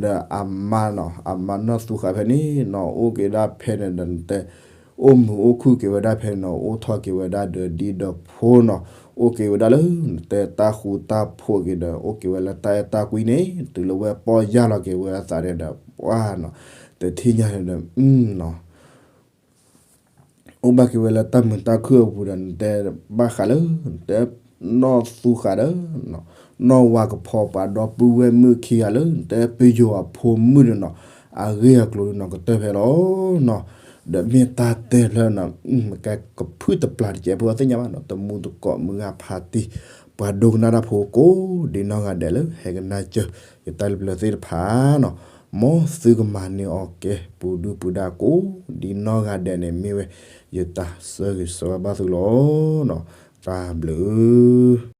ဒီးအမါနီၤ, အမါနီၢ်သူဃာ်ဖဲန့ၣ်နီၤ, အိၣ်က့ၤဒၣ်ဖဲန့ၣ်ဒီး နတဲ အိၣ်မုာ်အိၣ်ခုၣ်က့ၤဝဲဒၣ်ဖဲန့ၣ်နီၤ, အိၣ်ထီၣ်က့ၤဝဲဒၣ်ဒီးဒံဒီးဖိနီၤ, အိၣ်က့ၤဝဲဒၣ်လၢ နတဲတၢ်ဃူတၢ်ဖိးက့ၤဒီး အိၣ်က့ၤဝဲလၢတၢ်အဲၣ်တၢ်ကွံန့ၣ် တုၤလၢဝဲပီၢ်ယၢ်လီၤက့ၤဝဲအသးန့ၣ်ဒီး ပှၢ်နီၤ, တထံၣ်ညါန့ၣ်ဒီး နီၤ အိၣ်ဘၣ်က့ၤဝဲလၢတၢ်မုာ်တၢ်ခုၣ်အပူၤဒီး နတဲဘၣ်ဃးလၢ နတဲ နီၢ်သူဃာ်ဒီး နီၢ်ဝၤကဖီပှၤဒီပုၢ်ဝဲၢ်မုၣ်ခံဂၤလၢ နတဲပယီၤအဖိမုၣ်ဒီးနီၤ, အဂ့ၢ်အကျိၤဒီးနီၤ ကတၢၢ်ဖဲလီၤနီၤ, ဒီးမ့ၢ်တၢ်တဲဖျါနီၤ, မ့ၢ်ကဲကဖုၣ်တပျၢ်တကဲးဖိသ့ၣ်ညါဘၣ်နီၤ, တမူတကိးမုၢ်ဂၤဖးတံၢ် ပှၤဒိကနၣ်တၢ်ဖိကိးဒ်နီၢ်ဂၤဒဲးလၢ ဟဲကနၣ်စၢၤ ယတၢ်လၢပျၢၤသ့ၣ်တဖၣ်နီၤ, မ်သုကမၤန့ၢ်အီၤကဲ ပူၤဒုပူၤဒါကိးဒ်နီၢ်ဂၤဒဲးန့ၣ် မ့ၢ်ဝဲ ယတၢ်ဆၢဂ့ၤဆၢဝါဘၣ်သုလီၤနီၤ, တၢ်ဘျုး